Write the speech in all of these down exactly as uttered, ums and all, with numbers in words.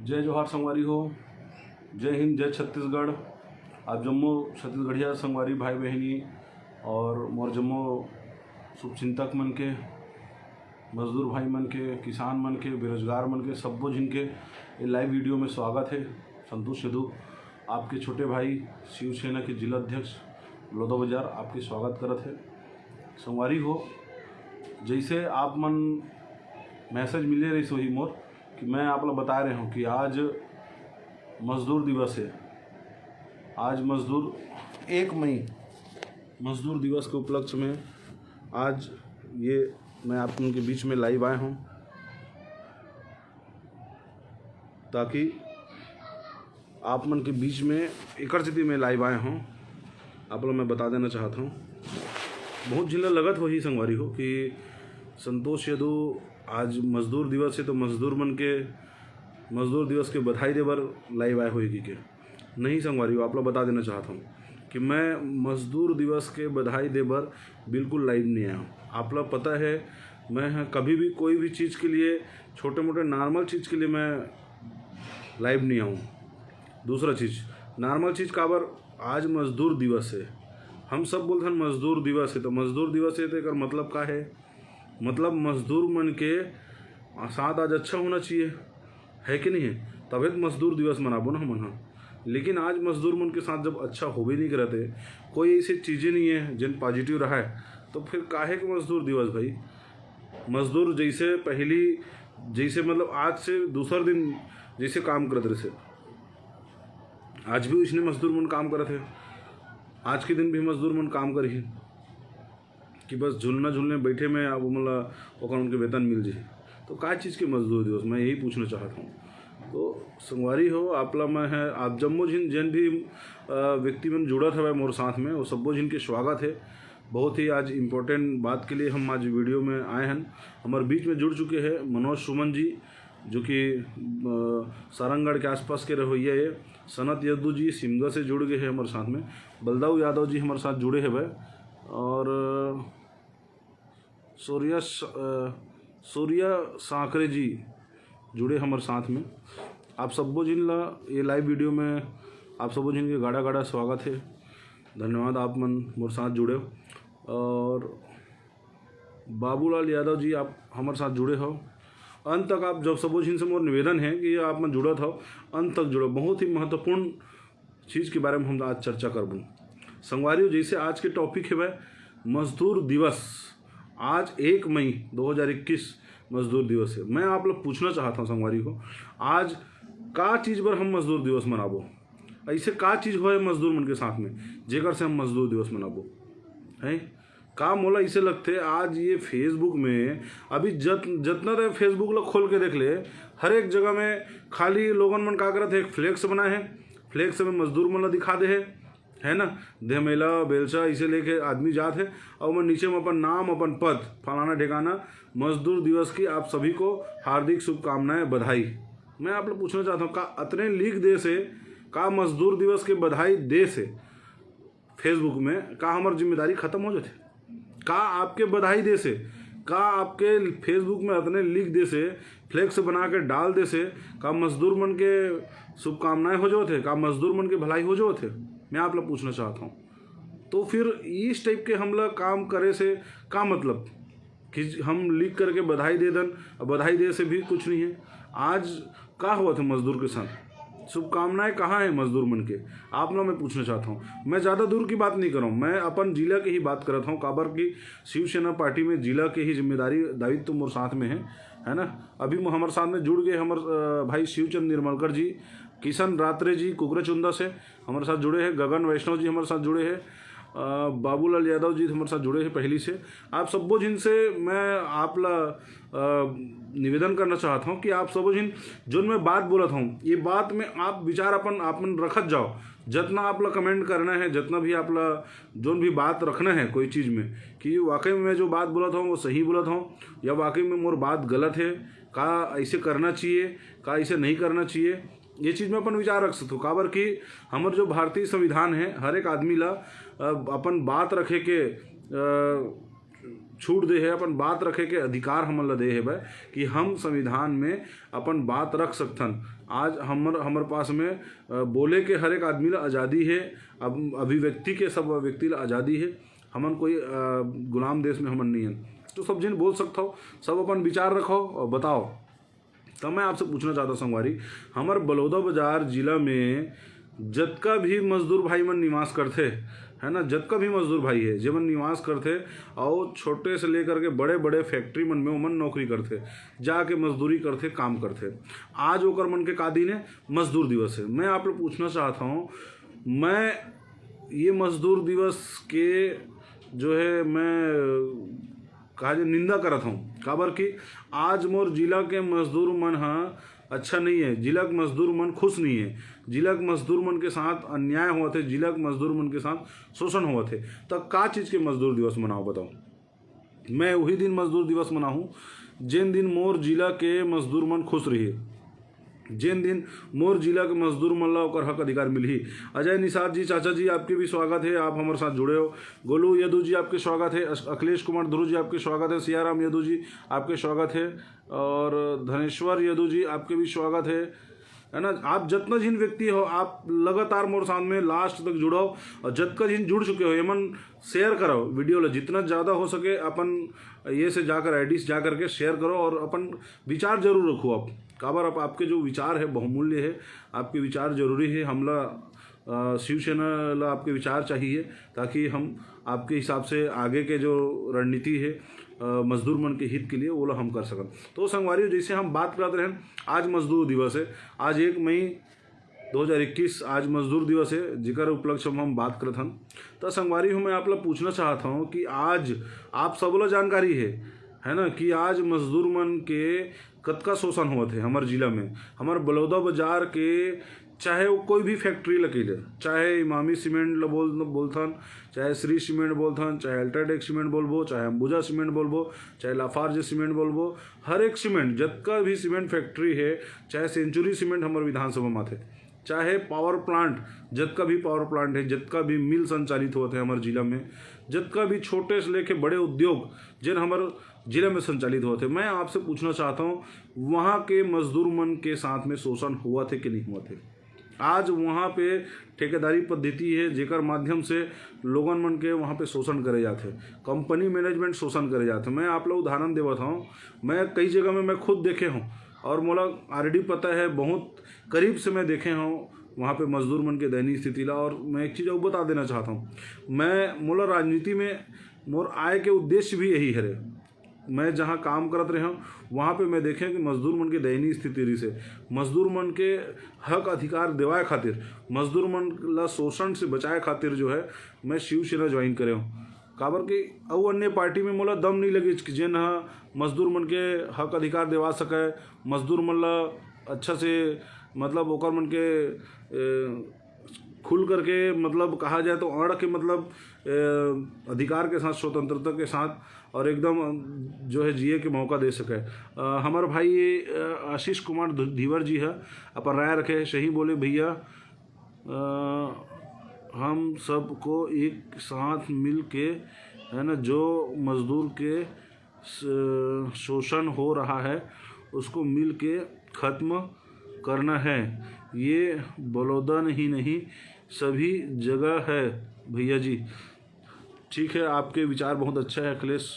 जय जोहार संगवारी हो, जय हिंद, जय छत्तीसगढ़। आप जम्मो छत्तीसगढ़िया संगवारी भाई बहिनी और मोर जम्मो शुभचिंतक मन के, मजदूर भाई मन के, किसान मन के, बेरोजगार मन के, सब्बो झिन के ये लाइव वीडियो में स्वागत है। संतोष यदु, आपके छोटे भाई, शिवसेना के जिला अध्यक्ष, बलौदाबाजार, आपके स्वागत करत है। संगवारी हो, जैसे आप मन मैसेज मिले रहिस होही मोर कि मैं आप ला बताए रहे हूँ कि आज मजदूर दिवस है। आज मजदूर एक मई, मजदूर दिवस के उपलक्ष्य में आज ये मैं आप मन के बीच में लाइव आए हूँ, ताकि आप मन के बीच में एकर सेती मैं लाइव आए हूँ, आप लोग मैं बता देना चाहत हूँ। बहुत झिन ला लगत होही संगवारी हो कि संतोष यदु आज मजदूर दिवस है, तो मजदूर मन के मजदूर दिवस के बधाई दे बर लाइव आए होही कि के। नहीं संगवारी हो, आप लोग बता देना चाहत हूँ कि मैं मजदूर दिवस के बधाई दे बर बिल्कुल लाइव नहीं आया हूँ। आप लोग पता है, मैं ह-, कभी भी कोई भी चीज़ के लिए, छोटे मोटे नॉर्मल चीज़ के लिए मैं लाइव नहीं आऊँ। दूसरा चीज़, नॉर्मल चीज़ काबर, आज मजदूर दिवस है, हम सब बोलथन मजदूर दिवस है, तो मजदूर दिवस है तो एकर मतलब का है? मतलब मजदूर मन के साथ आज अच्छा होना चाहिए, है कि नहीं है? तभे तो मजदूर दिवस मनाबो ना हमन ह। लेकिन आज मजदूर मन के साथ जब अच्छा होबे नहीं करत है, कोई ऐसी चीज़ें नहीं है जिन पॉजिटिव रहा है, तो फिर काहे के मजदूर दिवस भाई? मजदूर जैसे पहली, जैसे मतलब आज से दूसर दिन जैसे काम करत रहिसे, आज भी उसने मजदूर मन काम करत है, आज के दिन भी मजदूर मन काम करही कि बस झुलना झुलने बैठे में अब मतलब ओकर उनके वेतन मिल जाए। तो का चीज़ के मजदूर दिवस, मैं यही पूछना चाहता हूँ। तो संगवारी हो, आप ला मैं है, आप जम्मो झिन जेन भी अ, व्यक्ति मन जुड़त हवय मोर साथ में, वो सब्बो झिन के स्वागत है। बहुत ही आज इम्पोर्टेंट बात के लिए हम आज वीडियो में आए हैं। हमारे बीच में जुड़ चुके हैं मनोज सुमन जी, जो कि अ, सारंगढ़ के आसपास के रहोइया है। सनत यदु जी सिमगा से जुड़ गए हैं हमारे साथ में। बलदाऊ यादव जी हमारे साथ जुड़े हैं भाई। और अ, सूर्या स-, अ, सूर्या सांकरे जी जुड़े हमारे साथ में। आप सब्बो झिन ला ये लाइव वीडियो में आप सब्बो झिन के गाड़ा गाड़ा स्वागत है। धन्यवाद आप मन मोर साथ जुड़े। और बाबूलाल यादव जी आप हमारे साथ जुड़े हो। अंत तक आप जब सब्बो झिन से मोर निवेदन है कि आप मन जुड़त हो, अंत तक जुड़ो। बहुत ही महत्वपूर्ण चीज़ के बारे में हम आज चर्चा करबो। संगवारी हो, जैसे आज के टॉपिक है वह मजदूर दिवस। आज एक मई दो हज़ार इक्कीस मजदूर दिवस है। मैं आप लोग पूछना चाहता हूँ संगवारी हो, आज का चीज़ पर हम मजदूर दिवस मनाबो? ऐसे का चीज़ होए मजदूर मन के साथ में जेकर से हम मजदूर दिवस मनाबो? हैं? का मोला इसे लगथे, आज ये Facebook में अभी जत-, जतना तक Facebook ला खोल के देख ले, हर एक जगह में खाली लोगन मन का करत हे, एक फ्लेक्स बनाए हे, फ्लेक्स में मजदूर मन ला दिखा दे हे, है ना, देमेला बेलचा इसे लेके आदमी जात हे, और मैं नीचे में अपन नाम, अपन पद, फलाना ढेकाना, मजदूर दिवस की आप सभी को हार्दिक शुभकामनाएं, बधाई। मैं आप लोग पूछना चाहता हूँ, का अतने लिख दे से, का मजदूर दिवस के बधाई दे से Facebook में का हमर जिम्मेदारी खत्म हो जाथे? का आपके बधाई दे से, का आपके Facebook में अतने लिख दे से, फ्लेक्स बना के डाल दे से, का मजदूर मन के शुभकामनाएं हो जावत हे? का मजदूर मन के भलाई हो जावत हे? मैं आप ला पूछना चाहता हूँ। तो फिर इस टाइप के हमला काम करे से का मतलब कि हम लिख करके बधाई दे दन, अब बधाई दे से भी कुछ नहीं है। आज का हुआ था मजदूर के साथ? शुभकामनाएं कहाँ है मजदूर मन के? आप ना, मैं पूछना चाहता हूँ। मैं ज़्यादा दूर की बात नहीं कर रहा हूँ, मैं अपन जिला के ही बात करत हूँ, काबर की शिवसेना पार्टी में जिला के ही जिम्मेदारी, दायित्व मोर साथ में है, है ना। अभी मो-, हमारे साथ में जुड़ गए हमारे, अ, भाई शिवचंद निर्मलकर जी, किशन रात्रे जी कुकरेचुंदा से हमारे साथ जुड़े हैं, गगन वैष्णव जी हमारे साथ जुड़े हैं, अ, बाबूलाल यादव जी हमारे साथ जुड़े हैं पहली से। आप सब्बो झिन से मैं आप ला, अ, निवेदन करना चाहता हूँ कि आप सब्बो झिन, जोन मैं बात बोलत हूँ, ये बात में आप विचार अपन, अपन रखत जाओ। जितना आप ला कमेंट करना है, जितना भी आप ला, जोन भी बात रखना है कोई चीज़ में, कि वाकई में मैं जो बात बोलत हूँ, वो सही बोलत हूँ या वाकई में मोर बात गलत है, का ऐसे करना चाहिए, का ऐसे नहीं करना चाहिए, ये चीज़ में अपन विचार रख सकते हो। काबर कि हमर जो भारतीय संविधान है, हर एक आदमी ला, अ, अपन बात रखे के, अ, छूट दे हे, अपन बात रखे के अधिकार हमन ला दे हे बे, कि हम संविधान में अपन बात रख सकथन। आज हमर हमर पास में अ, बोले के हर एक आदमी ला आज़ादी हे, अब अभिव्यक्ति के सब व्यक्ति ला आज़ादी हे। हमन कोई अ, गुलाम देश में हमन नहीं हन। तो सब झन बोल सकथव, सब अपन विचार रखव और बताओ। तो मैं आपसे पूछना चाहता हूँ संगवारी, हमर बलौदा बाजार जिला में जतका भी मजदूर भाई मन निवास करथे, है ना, जतका भी मजदूर भाई है, जेमन निवास करथे, और छोटे से लेकर के बड़े बड़े फैक्ट्री मन में ओमन नौकरी करथे, जाके मजदूरी करथे, काम करथे। आज ओकर मन के का दिन है? मजदूर दिवस है। मैं आप लोग पूछना चाहता हूँ, मैं ये मजदूर दिवस के जो है, मैं कहा जाए, निंदा करत हूँ, काबर कि आज मोर जिला के मजदूर मन ह अच्छा नहीं है, जिला के मजदूर मन खुश नहीं है, जिला के मजदूर मन के साथ अन्याय होवत है, जिला के मजदूर मन के साथ शोषण होवत है। त का चीज़ के मजदूर दिवस मनाओ, बताओ? मैं वही दिन मजदूर दिवस मनाहूँ, जेन दिन मोर जिला के मजदूर मन खुश रही, जेन दिन मोर जिला के मजदूर मन ला ओकर हक अधिकार मिलही। अजय निषाद जी, चाचा जी, आपके भी स्वागत है, आप हमारे साथ जुड़े हो। गोलू यदु जी, आपके स्वागत है। अस-, अखिलेश कुमार ध्रुव जी, आपके स्वागत है। सियाराम यदु जी, आपके स्वागत है। और धनेश्वर यदु जी, आपके भी स्वागत है, है ना। आप जितना जिन व्यक्ति हो, आप लगातार मोर साथ में लास्ट तक जुड़ो, और जितना जिन जुड़ चुके हो, एमन शेयर करो वीडियो ला, जितना ज़्यादा हो सके अपन ये से जाकर, आईडी से जा करके शेयर करो और अपन विचार जरूर रखो आप। काबर आप, आपके जो विचार है बहुमूल्य है, आपके विचार जरूरी है। हमला अ, शिवसेना ला आपके विचार चाहिए, ताकि हम आपके हिसाब से आगे के जो रणनीति है अ, मजदूर मन के हित के लिए, वो ला हम कर सकन। तो संगवारी, जैसे हम बात करत रहेन, आज मजदूर दिवस है, आज एक मई दो हज़ार इक्कीस, आज मजदूर दिवस है, जेकर उपलक्ष्य में हम बात करत हन। तो संगवारी हो, मैं आप ला पूछना चाहत हूँ कि आज आप सब ला जानकारी है, है ना, कि आज मजदूर मन के कतका शोषण होवत है हमर जिला में, हमर बलौदा बाजार के, चाहे वो कोई भी फैक्ट्री लगे ले, चाहे इमामी सीमेंट ल बोल बोलथन, चाहे श्री सीमेंट बोलथन, चाहे अल्ट्राटेक सीमेंट बोलबो, चाहे अंबुजा सीमेंट बोलबो, चाहे लाफार्ज सीमेंट बोलबो, हर एक सीमेंट, जतका भी सीमेंट फैक्ट्री है, चाहे सेंचुरी सीमेंट हमर विधानसभा में आथे, चाहे पावर प्लांट, जतका भी पावर प्लांट है, जतका भी मिल संचालित होवत है हमर जिला में, जतका भी छोटे से लेके बड़े उद्योग जेन हमर जिला में संचालित होवत है, मैं आपसे पूछना चाहता हूँ, वहाँ के मजदूर मन के साथ में शोषण होवत है कि नहीं होवत है? आज वहाँ पे ठेकेदारी पद्धति है, जेकर माध्यम से लोगन मन के वहाँ पे शोषण करे जाथे, कंपनी मैनेजमेंट शोषण करे जाथे। मैं आप लोग उदाहरण देवत हूँ, मैं कई जगह में मैं खुद देखे हूँ और मोला ऑलरेडी पता है, बहुत करीब से मैं देखे हूँ वहाँ पे मजदूर मन के दयनीय स्थिति ला। और मैं एक चीज़ और बता देना चाहता हूँ, मैं, मोला राजनीति में मोर आय के उद्देश्य भी यही हरे। मैं जहाँ काम करत रहे हूँ, वहाँ पे मैं देखे कि मजदूर मन के दयनीय स्थिति रहिस हे। मजदूर मन के हक अधिकार देवाए खातिर, मजदूर मन ला शोषण से बचाए खातिर जो है, मैं शिवसेना ज्वाइन करे हूँ। काबर कि अउ अन्य पार्टी में मोला दम नहीं लगे कि जेन ह मजदूर मन के हक अधिकार देवा सके, मजदूर मन ला अच्छा से, मतलब, ओकर मन के, ए, खुल करके, मतलब, कहा जाए तो अड़ के, मतलब, ए, अधिकार के साथ, स्वतंत्रता के साथ और एकदम, अ, जो है, जिए के मौका दे सके। अ, हमर भाई, अ, आशीष कुमार ध-, धीवर जी है, अपन राय रखे, सही बोले भैया। अ, हम सबको एक साथ मिल के, है ना, जो मजदूर के स-, शोषण हो रहा है, उसको मिल के ख़त्म करना है। ये बलौदा नहीं, नहीं, सभी जगह है भैया जी। ठीक है, आपके विचार बहुत अच्छा है अखिलेश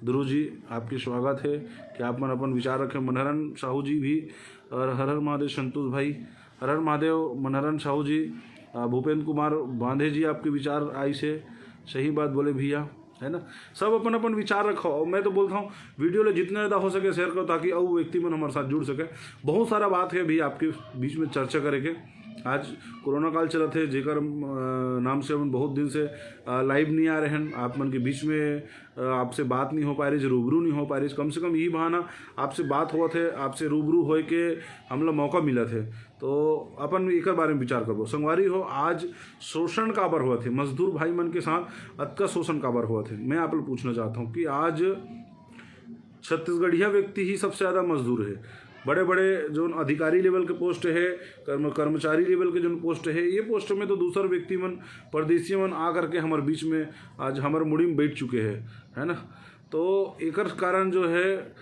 ध्रुव जी, आपके स्वागत है कि आप मन अपन विचार रखें। मनहरन साहू जी भी, और हर हर महादेव संतोष भाई, हर हर महादेव मनहरन साहू जी, अ, भूपेंद्र कुमार बांधे जी, आपके विचार आइस हे, सही बात बोले भैया, है ना। सब अपन अपन विचार रखो, और मैं तो बोलता हूँ, वीडियो ला जितना ज़्यादा हो सके शेयर करो, ताकि अउ व्यक्ति मन हमारे साथ जुड़ सके। बहुत सारा बात है अभी आपके बीच में चर्चा करे के। आज कोरोना काल चलत है, जेकर, अ, नाम से हम बहुत दिन से, अ, लाइव नहीं आ रहे हैं, आप मन के बीच में, अ, आपसे बात नहीं हो पा रही, जो रूबरू नहीं हो पा रही, कम से कम यही बहाना आपसे बात होवत है, आपसे रूबरू होए के हमला मौका मिलत है। तो अपन एकर बारे में विचार करबो। संगवारी हो, आज शोषण काबर होवत है, मजदूर भाई मन के साथ अतका शोषण काबर होवत है, मैं आप लोग पूछना चाहता हूँ कि आज छत्तीसगढ़िया व्यक्ति ही सबसे ज़्यादा मजदूर है। बड़े बड़े जो अधिकारी लेवल के पोस्ट है, कर्म-, कर्मचारी लेवल के जो पोस्ट है, ये पोस्ट में तो दूसर व्यक्ति मन, परदेसी मन आ करके हमारे बीच में आज हमारे मुड़ी में बैठ चुके हैं, है ना। तो एकर कारण जो है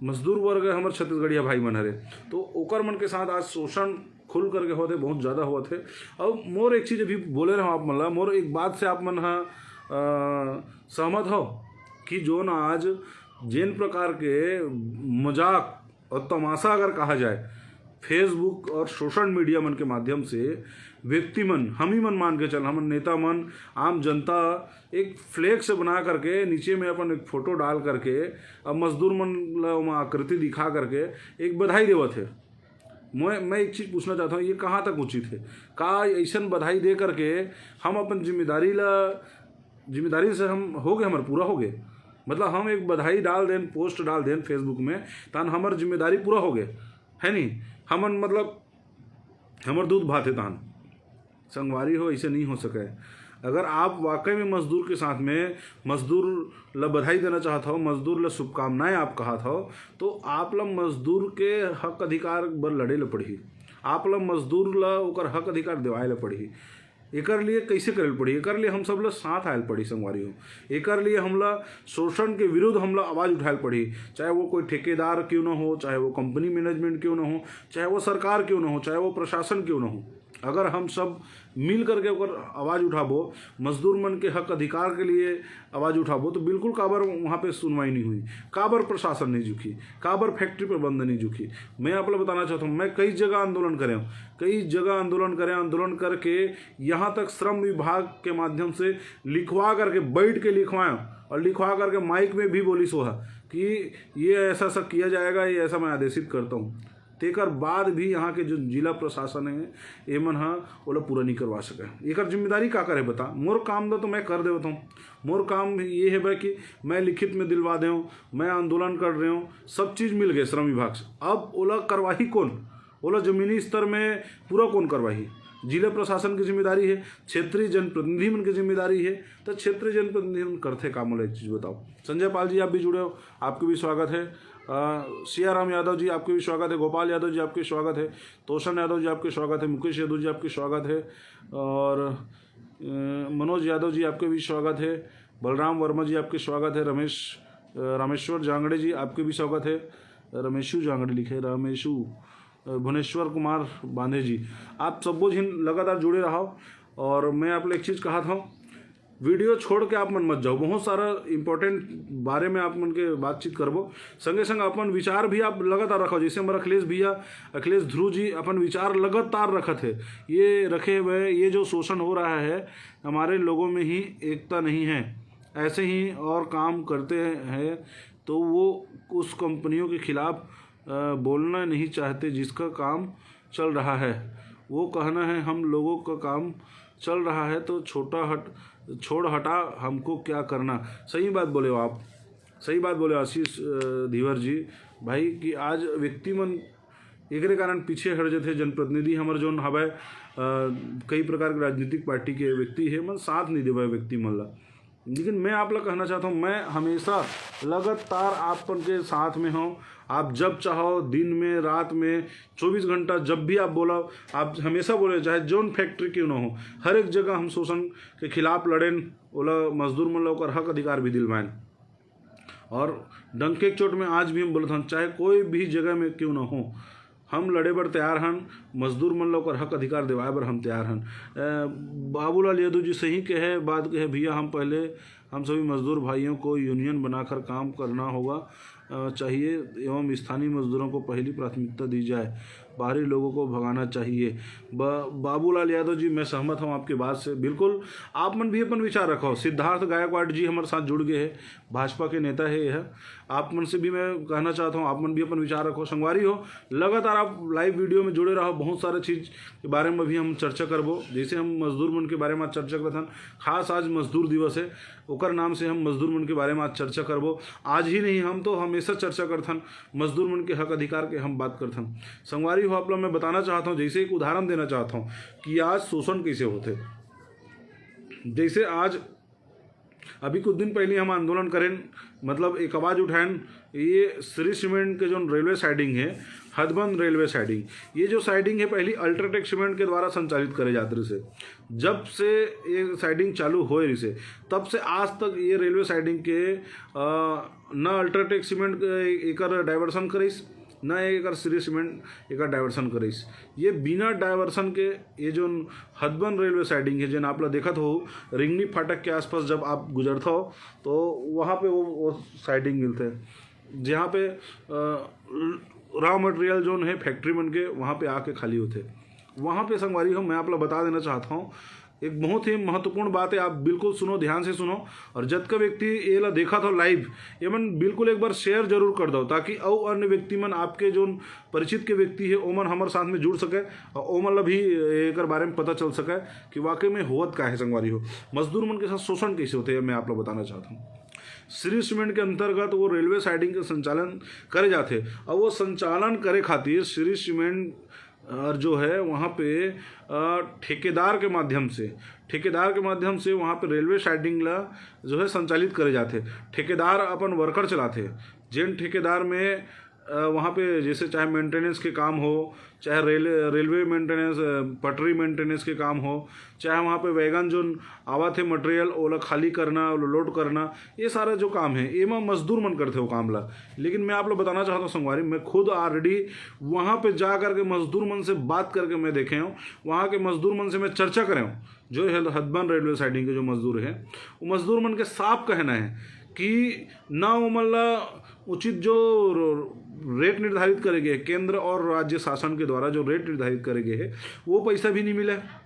मजदूर वर्ग है हमर छत्तीसगढ़िया भाई मन हरे, तो ओकर मन के साथ आज शोषण खुल करके होत हे, बहुत ज़्यादा होत हे। अब मोर एक चीज़ अभी बोले रहूँ आप मन ला, मोर एक बात से आप मन ह, अ, सहमत हो कि जोन आज जेन प्रकार के मजाक और तमाशा अगर कहा जाए, Facebook और सोशल मीडिया मन के माध्यम से व्यक्ति मन, हम ही मन मान के चल, हमन नेता मन, आम जनता एक फ्लेक्स बना करके नीचे में अपन एक फोटो डाल करके, अब मजदूर मन ला ओमा आकृति दिखा करके एक बधाई देवत हे। मैं मैं एक चीज़ पूछना चाहता हूँ, ये कहाँ तक उचित है? का ऐसन बधाई दे करके हम अपन जिम्मेदारी ला, जिम्मेदारी से हम हो गए, हमर पूरा हो गए, मतलब हम एक बधाई डाल देन, पोस्ट डाल देन Facebook में, तान हमर जिम्मेदारी पूरा हो गए, है नहीं? हमन मतलब हमर दूध भात है तान। संगवारी हो, ऐसे नहीं हो सके। अगर आप वाकई में मजदूर के साथ में, मजदूर ला बधाई देना चाहत हो, मजदूर ला शुभकामनाएं आप कहत हो, तो आप ला मजदूर के हक अधिकार बर लड़े ला पड़ही। आप ला मजदूर ला ओकर हक अधिकार दिवाए ला पड़ही। एकर लिए कैसे करे ला पड़ही? एकर लिए हम सब ला साथ आए ला पड़ही संगवारी हो। एकर लिए हमला शोषण के विरुद्ध हमला आवाज़ उठाए ला पड़ही, चाहे वो कोई ठेकेदार क्यों ना हो, चाहे वो कंपनी मैनेजमेंट क्यों ना हो, चाहे वो सरकार क्यों ना हो, चाहे वो प्रशासन क्यों ना हो। अगर हम सब मिल करके ओकर आवाज़ उठाबो, मजदूर मन के हक अधिकार के लिए आवाज़ उठाबो, तो बिल्कुल काबर वहाँ पे सुनवाई नहीं हुई, काबर प्रशासन नहीं झुकी, काबर फैक्ट्री प्रबंधन नहीं झुकी। मैं आप लोग बताना चाहता हूँ, मैं कई जगह आंदोलन करे हूँ, कई जगह आंदोलन करे, आंदोलन करके यहाँ तक श्रम विभाग के माध्यम से लिखवा करके, बैठ के लिखवाए और लिखवा करके माइक में भी बोली सोहा कि ये ऐसा ऐसा किया जाएगा, ये ऐसा मैं आदेशित करता हूँ। तेकर बाद भी यहाँ के जो जिला प्रशासन है, एमन ह ओला पूरा नहीं करवा सके। एकर जिम्मेदारी का करे बता? मोर काम ला तो मैं कर देवत हूँ। मोर काम ये है भाई कि मैं लिखित में दिलवा दे हूँ, मैं आंदोलन कर रहे हूँ, सब चीज़ मिल गए श्रम विभाग से। अब ओला करवाही कौन? ओला जमीनी स्तर में पूरा कौन करवाही? जिला प्रशासन की जिम्मेदारी है, क्षेत्रीय जनप्रतिनिधि मन की जिम्मेदारी है। तो क्षेत्रीय जनप्रतिनिधि मन करथे का? मोला एक चीज़ बताओ। संजय पाल जी, आप भी जुड़े हो, आपके भी स्वागत है। अ, सियाराम यादव जी, आपके भी स्वागत है। गोपाल यादव जी, आपके स्वागत है। तोषण यादव जी, आपके स्वागत है। मुकेश यादव जी, आपके स्वागत है। और, अ, मनोज यादव जी, आपके भी स्वागत है। बलराम वर्मा जी, आपके स्वागत है। रमेश, अ, रामेश्वर जांगड़े जी, आपके भी स्वागत है। रमेशु जांगड़े लिखे, रामेशु, अ, भुवनेश्वर कुमार बांधे जी, आप सबो झिन लगातार जुड़े रहो। और मैं आप लोग एक चीज़ कहा था, वीडियो छोड़ के आप मन मत जाओ, बहुत सारा इंपॉर्टेंट बारे में आप मन के बातचीत करबो। संगे संग अपन विचार भी आप लगातार रखो, जैसे हमारा अखिलेश भैया, अखिलेश ध्रुव जी अपन विचार लगातार रखत है। ये रखे हुए, ये जो शोषण हो रहा है, हमारे लोगों में ही एकता नहीं है, ऐसे ही और काम करते हैं तो वो उस कंपनियों के खिलाफ, अ, बोलना नहीं चाहते जिसका काम चल रहा है। वो कहना है हम लोगों का काम चल रहा है तो छोटा हट, छोड़ हटा, हमको क्या करना। सही बात बोले हो आप, सही बात बोले आशीष, अ, धीवर जी, भाई, कि आज व्यक्ति मन एकरे कारण पीछे हट जथे। जनप्रतिनिधि हमर जोन हवय, अ, कई प्रकार के राजनीतिक पार्टी के व्यक्ति हे, मन साथ नहीं देवय व्यक्ति मन ला। लेकिन मैं आप ला कहना चाहता हूँ, मैं हमेशा लगातार आप मन के साथ में हूँ। आप जब चाहो, दिन में, रात में, चौबीस घंटा जब भी आप बोला, आप हमेशा बोले, चाहे जोन फैक्ट्री क्यों ना हो, हर एक जगह हम शोषण के खिलाफ लड़ेन, ओला मजदूर मन ला ओकर हक अधिकार भी दिलवाएन। और डंके के चोट में आज भी हम बोलत हन, चाहे कोई भी जगह में क्यों ना हो, हम लड़े बर तैयार हन, मजदूर मन ला ओकर हक अधिकार दिवाए बर हम तैयार हन। अ, बाबूलाल यादव जी सही कहे, बात कहे भैया, हम पहले, हम सभी मजदूर भाइयों को यूनियन बनाकर काम करना होगा, अ, चाहिए एवं स्थानीय मजदूरों को पहली प्राथमिकता दी जाए, बाहरी लोगों को भगाना चाहिए। ब-, बाबूलाल यादव जी, मैं सहमत हूँ आपके बात से बिल्कुल। आप मन भी अपन विचार रखो। सिद्धार्थ गायकवाड़ जी हमारे साथ जुड़ गए हैं, भाजपा के नेता है यह। आप मन से भी मैं कहना चाहता हूँ, आप मन भी अपन विचार रखो। संगवारी हो, लगातार आप लाइव वीडियो में जुड़े रहो, बहुत सारा चीज़ के बारे में भी हम चर्चा करबो। जैसे हम मजदूर मन के बारे में आज चर्चा करत हन, खास आज मजदूर दिवस है, ओकर नाम से हम मजदूर मन के बारे में आज चर्चा करबो। आज ही नहीं, हम तो हमेशा चर्चा करथन, मजदूर मन के हक अधिकार के हम बात करथन। संगवारी हो, आप लोग मैं बताना चाहता हूँ, जैसे एक उदाहरण देना चाहता हूँ कि आज शोषण कैसे होते। जैसे आज अभी कुछ दिन पहले हम आंदोलन करें, मतलब एक आवाज़ उठाएं, ये श्री सीमेंट के जो रेलवे साइडिंग है, हथबंद रेलवे साइडिंग, ये जो साइडिंग है पहली अल्ट्राटेक सीमेंट के द्वारा संचालित करे जात रहिस हे। जब से ये साइडिंग चालू होए रहिस हे, तब से आज तक ये रेलवे साइडिंग के अ, न अल्ट्राटेक सीमेंट के एकर डाइवर्सन करिस, न एकर श्री सीमेंट एकर डाइवर्सन करिस। ये बिना डाइवर्सन के ये जो हथबंद रेलवे साइडिंग है, जेन आप ला देखत हो रिंगनी फाटक के आसपास, जब आप गुजरत हो तो वहाँ पे वो, वो साइडिंग मिलते हैं, जहाँ पे रॉ मटेरियल जोन है फैक्ट्री मन के, वहाँ पे आके खाली होते। वहाँ पे संगवारी हो, मैं आप ला बता देना चाहता हूँ, एक बहुत ही महत्वपूर्ण बात है, आप बिल्कुल सुनो, ध्यान से सुनो। और जतका व्यक्ति ये ला देखत हो लाइव, ये मन बिल्कुल एक बार शेयर जरूर कर दो, ताकि अउ अन्य व्यक्ति मन, आपके जो परिचित के व्यक्ति है, ओमन हमर साथ में जुड़ सके और ओमन ला भी एकर बारे में पता चल सके कि वाकई में होवत का है। संगवारी हो, मजदूर मन के साथ शोषण कैसे होते हैं, मैं आप लोग बताना चाहता हूँ। श्री सीमेंट के अंतर्गत वो रेलवे साइडिंग के संचालन करे जाते, और वो संचालन करे खातिर श्री सीमेंट और जो है वहाँ पे अ, ठेकेदार के माध्यम से, ठेकेदार के माध्यम से वहाँ पे रेलवे साइडिंग ला जो है संचालित करे जाते। ठेकेदार अपन वर्कर चलाते, जेन ठेकेदार में अ, वहाँ पे जैसे चाहे मेंटेनेंस के काम हो, चाहे रेल रेलवे मेंटेनेंस, पटरी मेंटेनेंस के काम हो, चाहे वहाँ पे वैगन जो आवत है मटेरियल, ओला खाली करना, ओला लोड करना, ये सारा जो काम है, एमा मजदूर मन करते वो काम ला। लेकिन मैं आप लोग बताना चाहता हूँ संगवारी, मैं खुद ऑलरेडी वहाँ पे जा करके मजदूर मन से बात करके मैं देखे हूँ, वहाँ के मजदूर मन से मैं चर्चा करे हूँ। जो हथबंद रेलवे साइडिंग के जो मजदूर है, वो मजदूर मन के साफ कहना है कि ना ओमन ला उचित जो रेट निर्धारित करे गए, केंद्र और राज्य शासन के द्वारा जो रेट निर्धारित करे गए है, वो पैसा भी नहीं मिला है।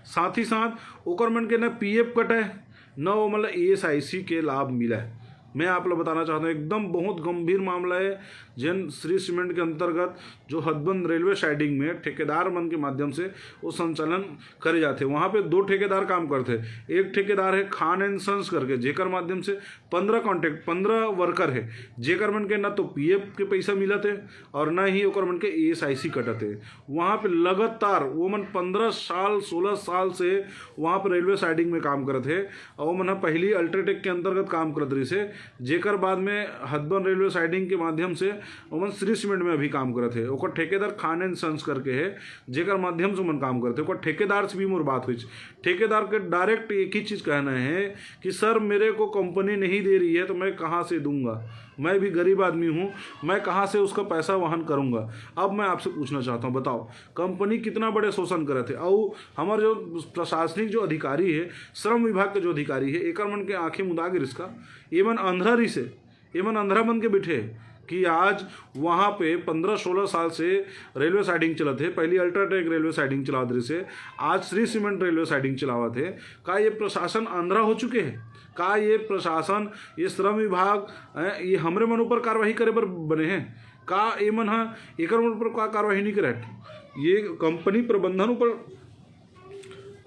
साथ ही साथ ओकर मन के ना पीएफ कटा है, ना ओमन ला ईएसआईसी के लाभ मिला है। मैं आप लोग बताना चाहता हूँ, एकदम बहुत गंभीर मामला है, जेन श्री सीमेंट के अंतर्गत जो हथबंद रेलवे साइडिंग में ठेकेदार मन के माध्यम से वो संचालन करे जाते। वहाँ पे दो ठेकेदार काम करते। एक ठेकेदार है खान एंड सन्स करके, जेकर माध्यम से पंद्रह कॉन्ट्रैक्ट, पंद्रह वर्कर है, जेकर मन के ना तो पीएफ के पैसा मिलत है और ना ही ओकर मन के ईएसआईसी कटत है। वहाँ पे लगातार वो मन पंद्रह साल, सोलह साल से वहाँ पर रेलवे साइडिंग में काम करत है। और वो मन ह पहली अल्ट्राटेक के अंतर्गत काम करत रहिस है, जेकर बाद में हथबंद रेलवे साइडिंग के माध्यम से ओमन श्री सीमेंट में अभी काम करत है। ओकर ठेकेदार खान एंड सन्स करके है, जेकर माध्यम से ओमन काम करते। ओकर ठेकेदार से भी मोर बात हुई। ठेकेदार के डायरेक्ट एक ही चीज़ कहना है कि सर, मेरे को कंपनी नहीं दे रही है, तो मैं कहाँ से दूंगा? मैं भी गरीब आदमी हूँ, मैं कहाँ से उसका पैसा वहन करूँगा? अब मैं आपसे पूछना चाहता हूँ, बताओ, कंपनी कितना बड़े शोषण करत है? और हमारे जो प्रशासनिक जो अधिकारी है, श्रम विभाग के जो अधिकारी है, एकर मन के आंखें मुदा गिरिस का? ये मन अंधरा रहिस है, ये मन अंधरा बन के बैठे हैं कि आज वहाँ पे पंद्रह सोलह साल से रेलवे साइडिंग चलत है। पहली अल्ट्राटेक रेलवे साइडिंग चलावत रहिस है, आज श्री सीमेंट रेलवे साइडिंग चलावत है। का ये प्रशासन अंधरा हो चुके हैं? का ये प्रशासन, ये श्रम विभाग, अ, ये हमरे मन ऊपर कार्रवाई करे बर बने हैं? का ये मन ह एकर मन ऊपर का कार्रवाई नहीं करे? ये कंपनी प्रबंधन ऊपर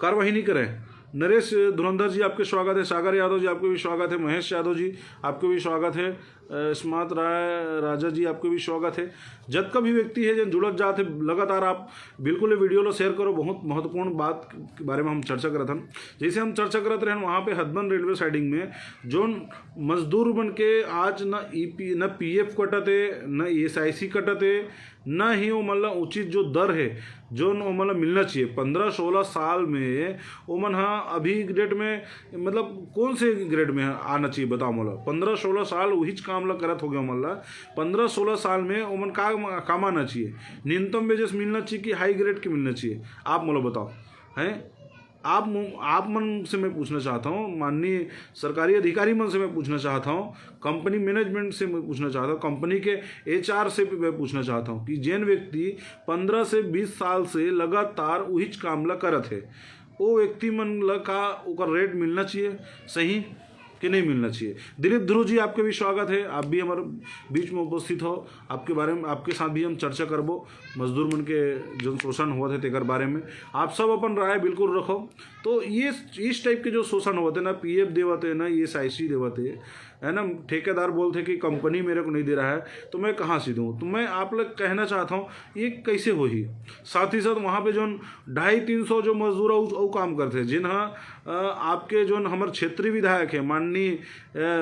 कार्रवाई नहीं करे। नरेश धुरंधर जी, आपके स्वागत है। सागर यादव जी, आपके भी स्वागत है। महेश यादव जी, आपके भी स्वागत है। अ, स्मार्ट राय राजा जी, आपके भी स्वागत है। जतका भी व्यक्ति है जो जुड़त जात है, लगातार आप बिल्कुल ये वीडियो लो शेयर करो। बहुत महत्वपूर्ण बात के बारे में हम चर्चा करत हन। जैसे हम चर्चा करत रहन, वहाँ पे हथबंद रेलवे साइडिंग में जोन मजदूर मन के आज न ईपी, न पीएफ कटत है, न ईएसआईसी कटत है, न ही वो मतलब उचित जो दर है जोन वो मतलब मिलना चाहिए। पंद्रह सोलह साल में ओमन हा अभी डेट में, मतलब, कौन से ग्रेड में आना चाहिए, बताओ मोला? पंद्रह सोलह साल उहीच काम ला करत हो गया ओमन ला। पंद्रह सोलह साल में ओमन का कमाना चाहिए? न्यूनतम वेजेस मिलना चाहिए कि हाई ग्रेड के मिलना चाहिए? आप मोला बताओ, हैं? आप मु-, आप मन से मैं पूछना चाहता हूँ, माननीय सरकारी अधिकारी मन से मैं पूछना चाहता हूँ, कंपनी मैनेजमेंट से मैं पूछना चाहता हूँ, कंपनी के एचआर से भी मैं पूछना चाहता हूँ कि जेन व्यक्ति पंद्रह से बीस साल से लगातार उहीच काम ला करत है, वो व्यक्ति मन ला का ओकर रेट मिलना चाहिए सही कि नहीं मिलना चाहिए? दिलीप ध्रुव जी, आपके भी स्वागत है, आप भी हमारे बीच में उपस्थित हो। आपके बारे में, आपके साथ भी हम चर्चा करबो, मजदूर मन के जन शोषण होवत है तेकर बारे में। आप सब अपन राय बिल्कुल रखो। तो ये, इस टाइप के जो शोषण होवत है ना, पीएफ देवत है ना, ईएसआईसी देवत है, है ना, ठेकेदार बोलथे कि कंपनी मेरे को नहीं दे रहा है, तो मैं कहाँ से दूँ? तो मैं आप लोग कहना चाहता हूँ, ये कैसे होही? साथ ही साथ वहाँ पे जो ढाई तीन सौ जो मजदूर अउ, अउ काम करथे, जिन ह, अ, आपके जो हमर क्षेत्रीय विधायक है, माननीय, अ,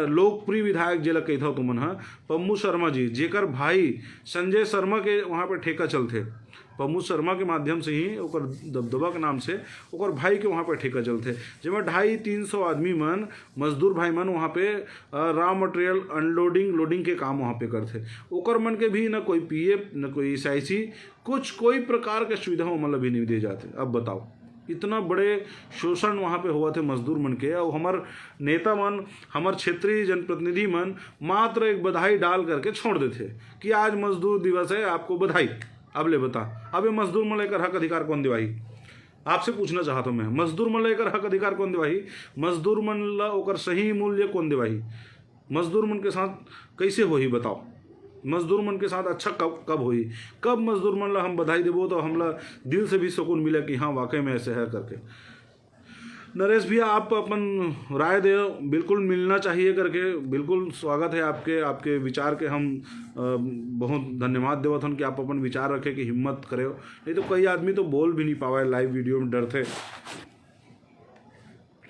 लोकप्रिय विधायक जेला कहिथव तुमन ह, पम्मू शर्मा जी, जेकर भाई संजय शर्मा के वहाँ पे ठेका चलथे, पम्मू शर्मा के माध्यम से ही, ओकर दबदबा के नाम से, ओकर भाई के वहाँ पे ठेका चलथे, जेमा ढाई तीन सौ आदमी मन, मजदूर भाई मन वहाँ पे, अ, रॉ मटेरियल अनलोडिंग लोडिंग के काम वहाँ पे करथे। ओकर मन के भी न कोई पीएफ, न कोई एसआईसी, कुछ कोई प्रकार के सुविधा ओमन ला भी नहीं दिए जाते। अब बताओ, इतना बड़े शोषण वहाँ पे होवत हे मजदूर मन के, अउ हमर नेता मन, हमर क्षेत्रीय जनप्रतिनिधि मन मात्र एक बधाई डाल करके छोड़ देथे कि आज मजदूर दिवस है, आपको बधाई। अब ले बता, अब ये मजदूर मन ला एकर हक अधिकार कौन दिवाही? आपसे पूछना चाहत हूँ मैं, मजदूर मन ला एकर हक अधिकार कौन दिवाही? मजदूर मन ला ओकर सही मूल्य कौन दिवाही? मजदूर मन के साथ कैसे होही, बताओ? मजदूर मन के साथ अच्छा कब, कब होही? कब मजदूर मन ला हम बधाई देबो तो हमला दिल से भी सुकून मिले कि हाँ, वाकई में ऐसे है करके। नरेश भैया, आप अपन राय दे, बिल्कुल मिलना चाहिए करके, बिल्कुल स्वागत है आपके, आपके विचार के हम, अ, बहुत धन्यवाद देवत हन कि आप अपन विचार रखे कि हिम्मत करे, नहीं तो कई आदमी तो बोल भी नहीं पावे लाइव वीडियो में, डरथे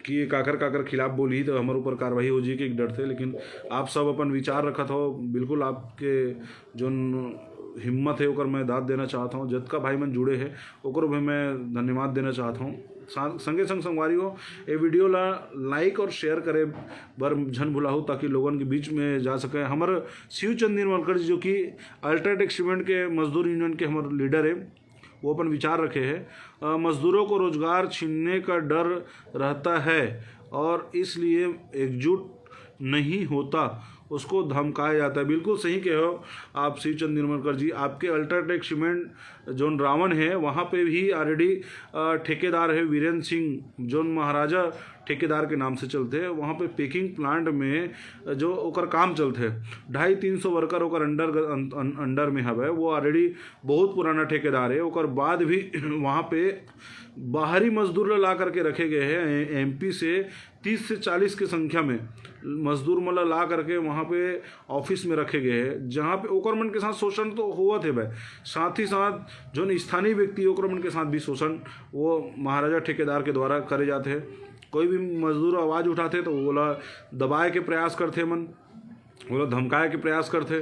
कि ये काकर काकर खिलाफ बोली तो हमारे ऊपर कार्रवाई हो जाए के डरथे। लेकिन आप सब अपन विचार रखत हो, बिल्कुल आपके जोन हिम्मत है ओकर मैं दाद देना चाहता हूँ। जतका भाई मन जुड़े हैं ओकरो भी मैं धन्यवाद देना चाहता हूँ। सा-, संगे संग संगवारी हो, ये वीडियो ला लाइक और शेयर करे बर झन भुलाहू, ताकि लोगन के बीच में जा सके। हमर शिवचंद निर्मलकर जी, जो कि अल्ट्राटेक सीमेंट के मजदूर यूनियन के हमर लीडर है, वो अपन विचार रखे हैं। अ, मजदूरों को रोजगार छीनने का डर रहता है और इसलिए एकजुट नहीं होता, उसको धमकाया जाता है। बिल्कुल सही कहे हो आप शिवचंद निर्मलकर जी। आपके अल्ट्राटेक सीमेंट जोन रावण है, वहाँ पे भी ऑलरेडी ठेकेदार है वीरेंद्र सिंह, जोन महाराजा ठेकेदार के नाम से चलते हैं। वहाँ पे पैकिंग प्लांट में जो ओकर काम चलते हैं, ढाई तीन सौ वर्कर ओकर अंडर, अंडर में हवे, वो ऑलरेडी बहुत पुराना ठेकेदार है। ओकर बाद भी वहाँ पे बाहरी मजदूर ला, ला करके रखे गए हैं एमपी से, तीस से चालीस के संख्या में मजदूर मन ला, ला करके वहाँ पे ऑफिस में रखे गए हैं, जहाँ पे ओकर मन के साथ शोषण तो होवत है भाई, साथ ही साथ जो स्थानीय व्यक्ति ओकर मन के साथ भी शोषण वो महाराजा ठेकेदार के द्वारा करे जाते हैं। कोई भी मजदूर आवाज़ उठाते तो ओला दबाए के प्रयास करते मन, ओला धमकाए के प्रयास करते।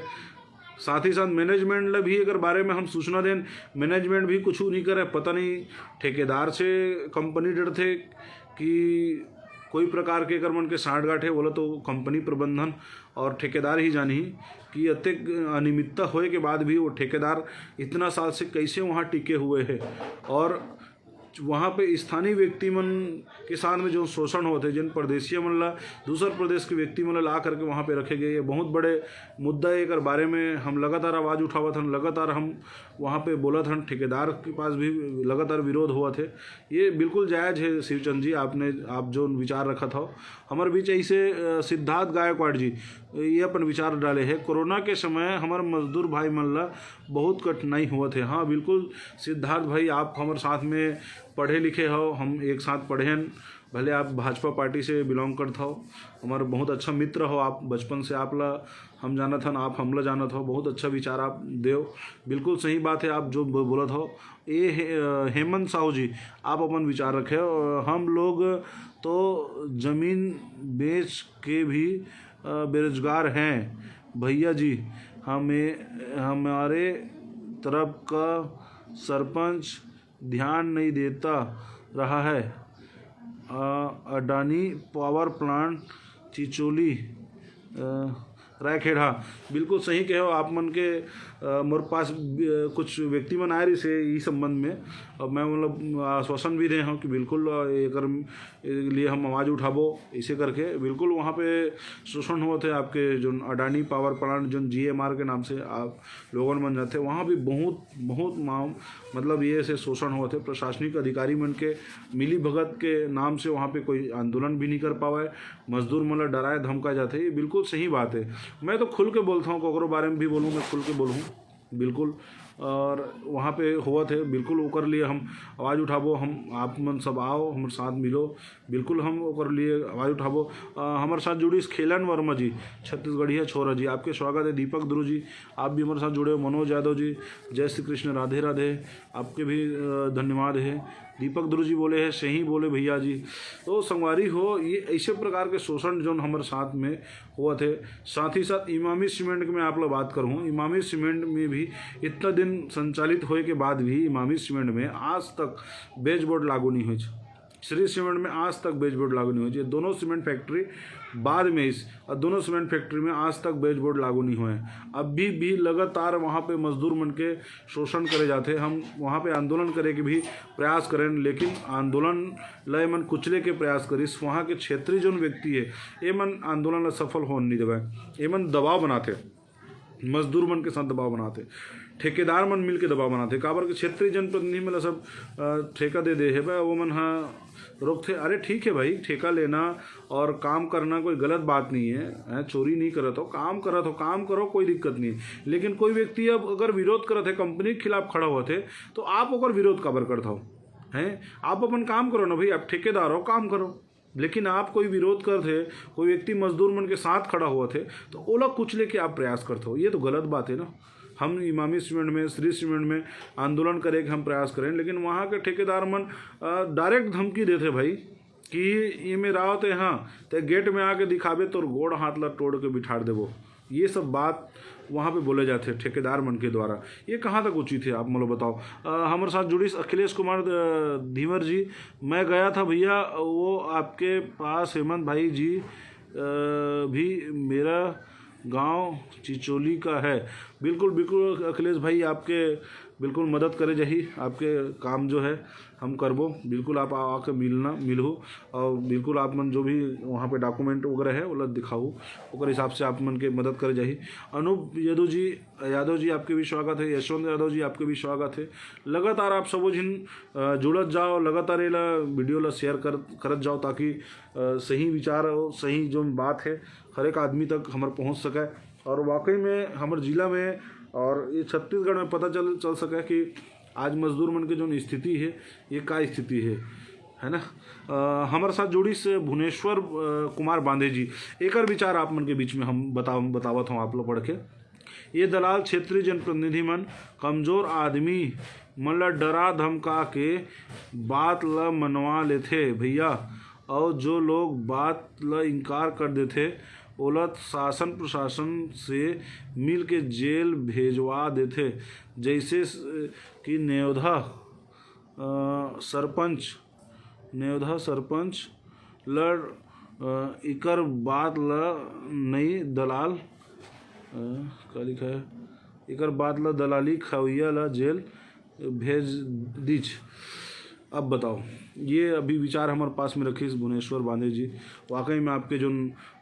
साथ ही साथ मैनेजमेंट ला भी एकर बारे में हम सूचना देन, मैनेजमेंट भी कुछ नहीं करे। पता नहीं ठेकेदार से कंपनी डरथे कि कोई प्रकार के एकर मन के सांठगांठ है, बोला तो कंपनी प्रबंधन और ठेकेदार ही जानी कि अतेक अनियमितता होए के बाद भी वो ठेकेदार इतना साल से कैसे वहाँ टिके हुए हैं। और वहाँ पे स्थानीय व्यक्ति मन के साथ में जो शोषण होते, जिन परदेशिया मन ला, दूसर प्रदेश के व्यक्ति मन ला ला करके वहाँ पे रखे गए, ये बहुत बड़े मुद्दा है। एकर बारे में हम लगातार आवाज़ उठावत हन, लगातार हम वहाँ पे बोलत हन, ठेकेदार के पास भी लगातार विरोध होवत है। ये बिल्कुल जायज़ है शिवचंद जी, आपने, आप जो विचार रखत हो। हमारे बीच ऐसे, अ, सिद्धार्थ गायकवाड़ जी, ये अपन विचार डाले हैं, कोरोना के समय हमारे मजदूर भाई मन ला बहुत कठिनाई होवत है। हाँ, बिल्कुल सिद्धार्थ भाई, आप हमारे साथ में पढ़े लिखे हो, हम एक साथ पढ़े हन, भले आप भाजपा पार्टी से बिलोंग करत हो, हमारे बहुत अच्छा मित्र हो आप, बचपन से आप ला हम जानत हन, आप हमला जानत हो, बहुत अच्छा विचार आप देव। बिल्कुल सही बात है आप जो ब-, बोलत हो। ए हे-, अ, हेमंत साहू जी, आप अपन विचार रखे हो। अ, हम लोग तो जमीन बेच के भी, अ, बेरोजगार हैं भैया जी। हमें, हमारे तरफ का सरपंच ध्यान नहीं देता रहा है। अ, अडानी पावर प्लांट चिचोली, अ, रायखेड़ा। बिल्कुल सही कहे हो आप मन के, अ, मोर पास, अ, कुछ व्यक्ति मन आए रहिसे ई संबंध में। अब मैं मतलब आश्वासन भी दे हूँ कि बिल्कुल, अ, एकर लिए हम आवाज़ उठाबो, इसे करके बिल्कुल वहाँ पे शोषण होवत है। आपके जो अडानी पावर प्लांट, जो जीएमआर के नाम से आप लोगन मन जाते, वहाँ भी बहुत, बहुत माम-, मतलब ये से शोषण होवत है। प्रशासनिक अधिकारी मन के मिली भगत के नाम से वहाँ पे कोई आंदोलन भी नहीं कर पावे, मजदूर मन ला डराए धमकाए जाते, ये बिल्कुल सही बात है। मैं तो खुल के बोलता हूँ, ककरो बारे में भी बोलूँ, मैं खुल के बोलूँ, बिल्कुल। और वहाँ पे होवत हे, बिल्कुल ओकर लिए हम आवाज़ उठाबो। हम, आप मन सब आओ, हमर साथ मिलो, बिल्कुल हम ओकर लिए आवाज़ उठाबो। अ, हमर साथ जुड़िस खेलन वर्मा जी, छत्तीसगढ़िया छोरा जी, आपके स्वागत है। दीपक ध्रुव जी, आप भी हमर साथ जुड़े हो। मनोज यादव जी, जय श्री कृष्ण, राधे राधे, आपके भी अ, धन्यवाद है। दीपक ध्रुव जी बोले हैं, सही बोले भैया जी। तो संगवारी हो, ये ऐसे प्रकार के शोषण जोन हमर साथ में होवत हे। साथ ही साथ इमामी सीमेंट के मैं आप ला बात करूँ, इमामी सीमेंट में भी इतना दिन संचालित होए के बाद भी इमामी सीमेंट में आज तक वेज बोर्ड लागू नहीं होए। श्री सीमेंट में आज तक वेज बोर्ड लागू नहीं होए। ये दोनों सीमेंट फैक्ट्री बाद में इस और दोनों सीमेंट फैक्ट्री में आज तक वेज बोर्ड लागू नहीं होए। अभी भी लगातार वहाँ पे मजदूर मन के शोषण करे जाते। हम वहाँ पे आंदोलन करे के भी प्रयास करें, लेकिन आंदोलन ला एमन कुचले के प्रयास करिस। वहाँ के क्षेत्रीय जोन व्यक्ति है, एमन आंदोलन ला सफल होन नहीं देवे। एमन दबाव बनाते, मजदूर मन के साथ दबाव बनाते, ठेकेदार मन मिल के दबाव बनाते। काबर के क्षेत्रीय जनप्रतिनिधि मन ला सब अ, ठेका दे दे हे बा, वो मन हा रोकथे। अरे ठीक है भाई, ठेका लेना और काम करना कोई गलत बात नहीं है, हैं? चोरी नहीं करत हो, काम करत हो, काम करो, कोई दिक्कत नहीं है। लेकिन कोई व्यक्ति अब अगर विरोध करत है, कंपनी के खिलाफ खड़ा होवत है, तो आप ओकर विरोध काबर करत हो? हैं? आप अपन काम करो ना भाई, आप ठेकेदार हो, काम करो। लेकिन आप कोई विरोध करत है, कोई व्यक्ति मजदूर मन के साथ खड़ा होवत है, तो ओला कुचले के आप प्रयास करत हो, ये तो गलत बात है ना। हम इमामी सीमेंट में, श्री सीमेंट में आंदोलन करे के हम प्रयास करें, लेकिन वहाँ के ठेकेदार मन डायरेक्ट धमकी देते भाई कि ये में राव ते, हाँ, ते गेट में आके दिखाबे, तोर गोड़ हाथ ला तोड़ के बिठार देबो। ये सब बात वहाँ पे बोले जाते हैं ठेकेदार मन के द्वारा। ये कहाँ तक उचित है, आप मोला बताओ। अ, हमारे साथ जुड़िस अखिलेश कुमार अ, धीवर जी। मैं गया था भैया, वो आपके पास, हेमंत भाई जी, अ, भी मेरा गांव चिचोली का है। बिल्कुल, बिल्कुल अखिलेश भाई, आपके बिल्कुल मदद करे जाही। आपके काम जो है हम करबो, बिल्कुल आप आ- आके मिलना, मिलहू, और बिल्कुल आप मन जो भी वहाँ पे डॉक्यूमेंट वगैरह है, ओला दिखाहू, ओकर हिसाब से आप मन के मदद करे जाही। अनूप यादव जी, यादव जी, आपके भी स्वागत है। यशवंत यादव जी, आपके भी स्वागत है। लगातार आप सबो झिन अ, जुड़त जाओ, लगातार एला वीडियो ला शेयर कर करत जाओ, ताकि अ, सही विचार और सही जो बात है, हर एक आदमी तक हमर पहुँच सके। और वाकई में हमर जिला में और ये छत्तीसगढ़ में पता चल चल सके कि आज मजदूर मन के जो स्थिति है, ये का स्थिति है, है ना। अ, हमारे साथ जुड़िस भुवनेश्वर अ, कुमार बांधे जी। एकर विचार आप मन के बीच में हम बता बतावत हूँ, आप लोग पढ़ के। ये दलाल क्षेत्रीय जनप्रतिनिधि मन कमजोर आदमी मन ल डरा धमका के बात ल मनवा लेथे भैया, और जो लोग बात ल इनकार कर देथे, ओला शासन प्रशासन से मिल के जेल भेजवा देथे। जैसे स- कि नेवधा अ, सरपंच, नेवधा सरपंच ल अ, इकर बात ल नई दलाल, अ, का लिखा है, इकर बात ल दलाली खवैया ल जेल भेज दीच। अब बताओ, ये अभी विचार हमारे पास में रखिस भुवनेश्वर बांधे जी। वाकई में आपके जो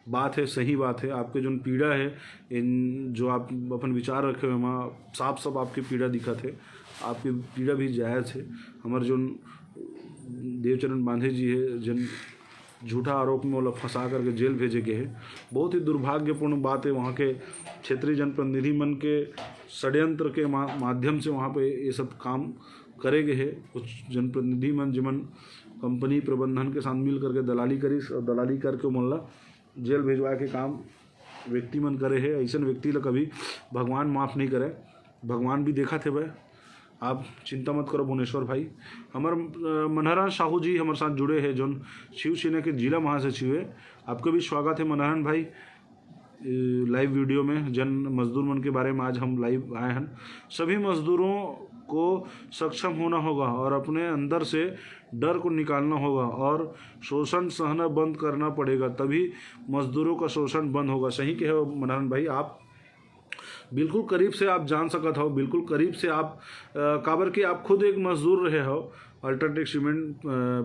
बात है, सही बात है, आपके जो पीड़ा है, इन जो आप अपन विचार रखे हुए, वहाँ साफ साफ आपकी पीड़ा दिखत है। आपकी पीड़ा भी जायज़ है। हमारे जो देवचरण बांधे जी है, जन झूठा आरोप में ओला फंसा करके जेल भेजे गए हैं। बहुत ही दुर्भाग्यपूर्ण बात है। वहाँ के क्षेत्रीय जनप्रतिनिधि मन के षड्यंत्र के मा-, माध्यम से वहाँ पे ये सब काम करे गए हैं। कुछ जनप्रतिनिधि मन, जिमन कंपनी प्रबंधन के साथ मिल करके दलाली करिस और दलाली करके ओमन ला जेल भेजवाए के काम व्यक्ति मन करे हे। अइसन व्यक्ति ला कभी भगवान माफ नहीं करे, भगवान भी देखत हेवय। आप चिंता मत करो भुवनेश्वर भाई। हमर अ, मनहरन साहू जी हमर साथ जुड़े हैं, जोन शिवसेना के जिला महासचिव है। आपका भी स्वागत है मनहरन भाई। लाइव वीडियो में जन मजदूर मन के बारे में आज हम लाइव आए हैं। सभी मजदूरों को सक्षम होना होगा और अपने अंदर से डर को निकालना होगा और शोषण सहना बंद करना पड़ेगा, तभी मजदूरों का शोषण बंद होगा। सही कहे हो मनहरन भाई, आप बिल्कुल करीब से आप जान सकत हो, बिल्कुल करीब से आप अ, काबर कि आप खुद एक मजदूर रहे हो अल्ट्राटेक सीमेंट अ,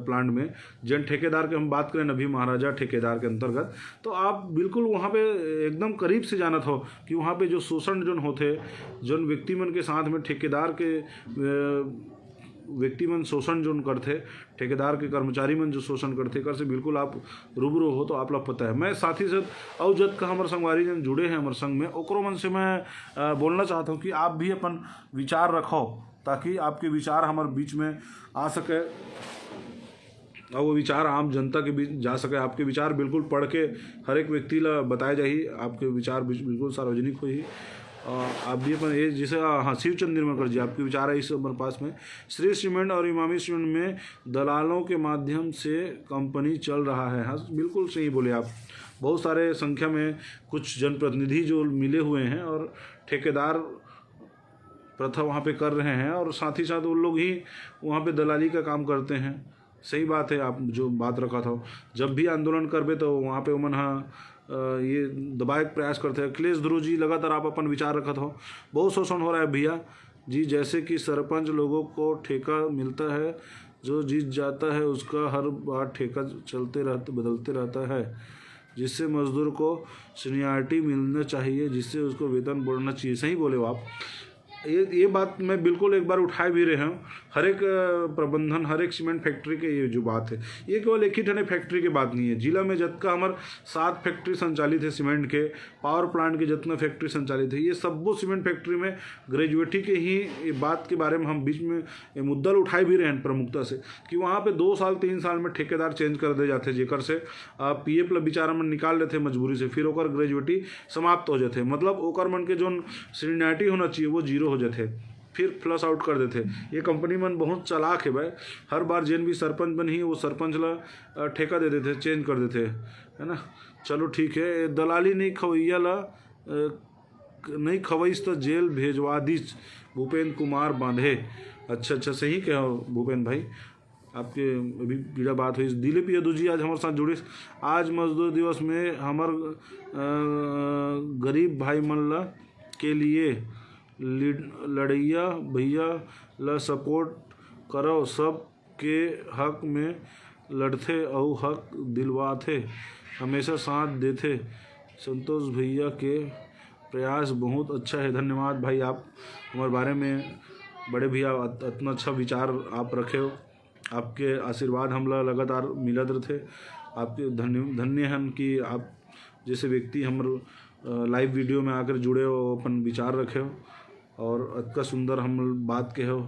प्लांट में। जन ठेकेदार के हम बात करें अभी महाराजा ठेकेदार के अंतर्गत, तो आप बिल्कुल वहाँ पे एकदम करीब से जानत हो कि वहाँ पे जो शोषण जोन होते, जोन व्यक्ति मन के साथ में ठेकेदार के अ, व्यक्ति मन शोषण जोन करथे, ठेकेदार के कर्मचारी मन जो शोषण करथे, एकर से बिल्कुल आप रूबरू हो तो आप ला पता है। मैं साथ ही साथ अउ जतका हमर संगवारी जन जुड़े हैं हमर संग में, ओकरो मन से मैं अ, बोलना चाहता हूँ कि आप भी अपन विचार रखो, ताकि आपके विचार हमर बीच में आ सके और वो विचार आम जनता के बीच जा सके। आपके विचार बिल्कुल पढ़ के हर एक व्यक्ति ला बताए जाही, आपके विचार बिल-, बिल्कुल सार्वजनिक होही। अ, आप भी अपन ये जैसे, हाँ, शिवचंद निर्मलकर जी, आपके विचार है इस हमर पास में। श्री सीमेंट और इमामी सीमेंट में दलालों के माध्यम से कंपनी चल रहा है। हाँ, बिल्कुल सही बोले आप। बहुत सारे संख्या में कुछ जनप्रतिनिधि जो मिले हुए हैं और ठेकेदार प्रथा वहाँ पे कर रहे हैं और साथ ही साथ उन लोग ही वहाँ पे दलाली का काम करते हैं। सही बात है, आप जो बात रखा था, जब भी आंदोलन करबे तो वहाँ पे उमन हा अ, ये दबाए के प्रयास करते हैं। अखिलेश ध्रुव जी, लगातार आप अपन विचार रखत हो, बहुत शोषण हो रहा है भैया जी। जैसे कि सरपंच लोगों को ठेका मिलता है, जो जीत जाता है उसका हर बार ठेका चलते रहते, बदलते रहता है, जिससे मजदूर को सीनियरिटी मिलना चाहिए, जिससे उसको वेतन बढ़ना चाहिए। सही बोले हो आप। ये ये बात मैं बिल्कुल एक बार उठाए भी रहे हूँ। हर एक अ, प्रबंधन, हर एक सीमेंट फैक्ट्री के ये जो बात है, ये केवल एक ही ठने फैक्ट्री के बात नहीं है। जिला में जतका हमर सात फैक्ट्री संचालित है सीमेंट के, पावर प्लांट के जितना फैक्ट्री संचालित है, ये सब्बो सीमेंट फैक्ट्री में ग्रेजुएटी के ही ये बात के बारे में हम बीच में ये मुद्दा ल उठाए भी रहे हैं प्रमुखता से कि वहाँ पे दो साल तीन साल में ठेकेदार चेंज कर दे जाते, जेकर से पी एफ ला बेचारा मन निकाल लेते मजबूरी से, फिर ओकर ग्रेजुएटी समाप्त हो जाते। मतलब ओकर मन के जोन सीनियरिटी होना चाहिए वो जीरो हो जाते, फिर फ्लश आउट कर देते। ये कंपनी मन बहुत चालाक है भाई, हर बार जेन भी सरपंच बनही वो सरपंच ला अ, ठेका दे देते, चेंज कर देते, है ना। चलो ठीक है, दलाली नहीं खवैया ला अ, नहीं खवैस तो जेल भेजवा दीच, भूपेंद्र कुमार बांधे। अच्छा अच्छा, सही कहे हो भूपेंद्र भाई, आपके अभी पीड़ा बात हुई। दिलीप यदु जी आज हमारे साथ जुड़े। आज मजदूर दिवस में हमर अ, गरीब भाई मन ला के लिए लिड-, लड़ैया भैया ला सपोर्ट करो, सब के हक में लड़थे अउ हक दिलवाथे, हमेशा साथ देथे। संतोष भैया के प्रयास बहुत अच्छा है। धन्यवाद भाई, आप हमारे बारे में बड़े भैया अत-, इतना अच्छा विचार आप रखे हो। आपके आशीर्वाद हमला लगातार मिलत रहते। आपके धन्य धन्य हन कि आप जैसे व्यक्ति हमर लाइव वीडियो में आकर जुड़े हो, अपन विचार रखे हो और अतका सुंदर हम बात कहे हो।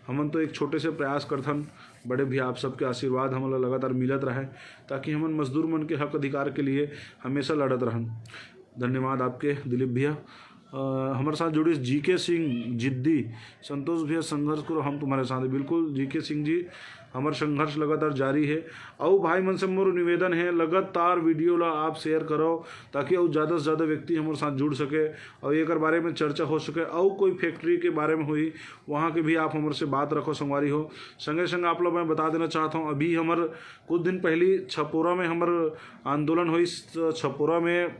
हमन तो एक छोटे से प्रयास करथन, बड़े भैया आप सबके आशीर्वाद हमला लगातार मिलत रहे, ताकि हमन मजदूर मन के हक अधिकार के लिए हमेशा लड़त रहन। धन्यवाद आपके दिलीप भैया। अ, हमारे साथ जुड़े जी के सिंह जिद्दी, संतोष भैया संघर्ष करो, हम तुम्हारे साथ हैं। बिल्कुल जी के सिंह जी, हमार संघर्ष लगातार जारी है। अउ भाई मन से मोर निवेदन है, लगातार वीडियो ला आप शेयर करो, ताकि अउ ज़्यादा से ज़्यादा व्यक्ति हमारे साथ जुड़ सके और एकर बारे में चर्चा हो सके। अउ कोई फैक्ट्री के बारे में हुई, वहाँ के भी आप हमारे से बात रखो संगवारी हो। संगे संग आप लोग मैं बता देना चाहता हूँ, अभी हमर कुछ दिन पहले छपोरा में हमर आंदोलन हुई, छपोरा में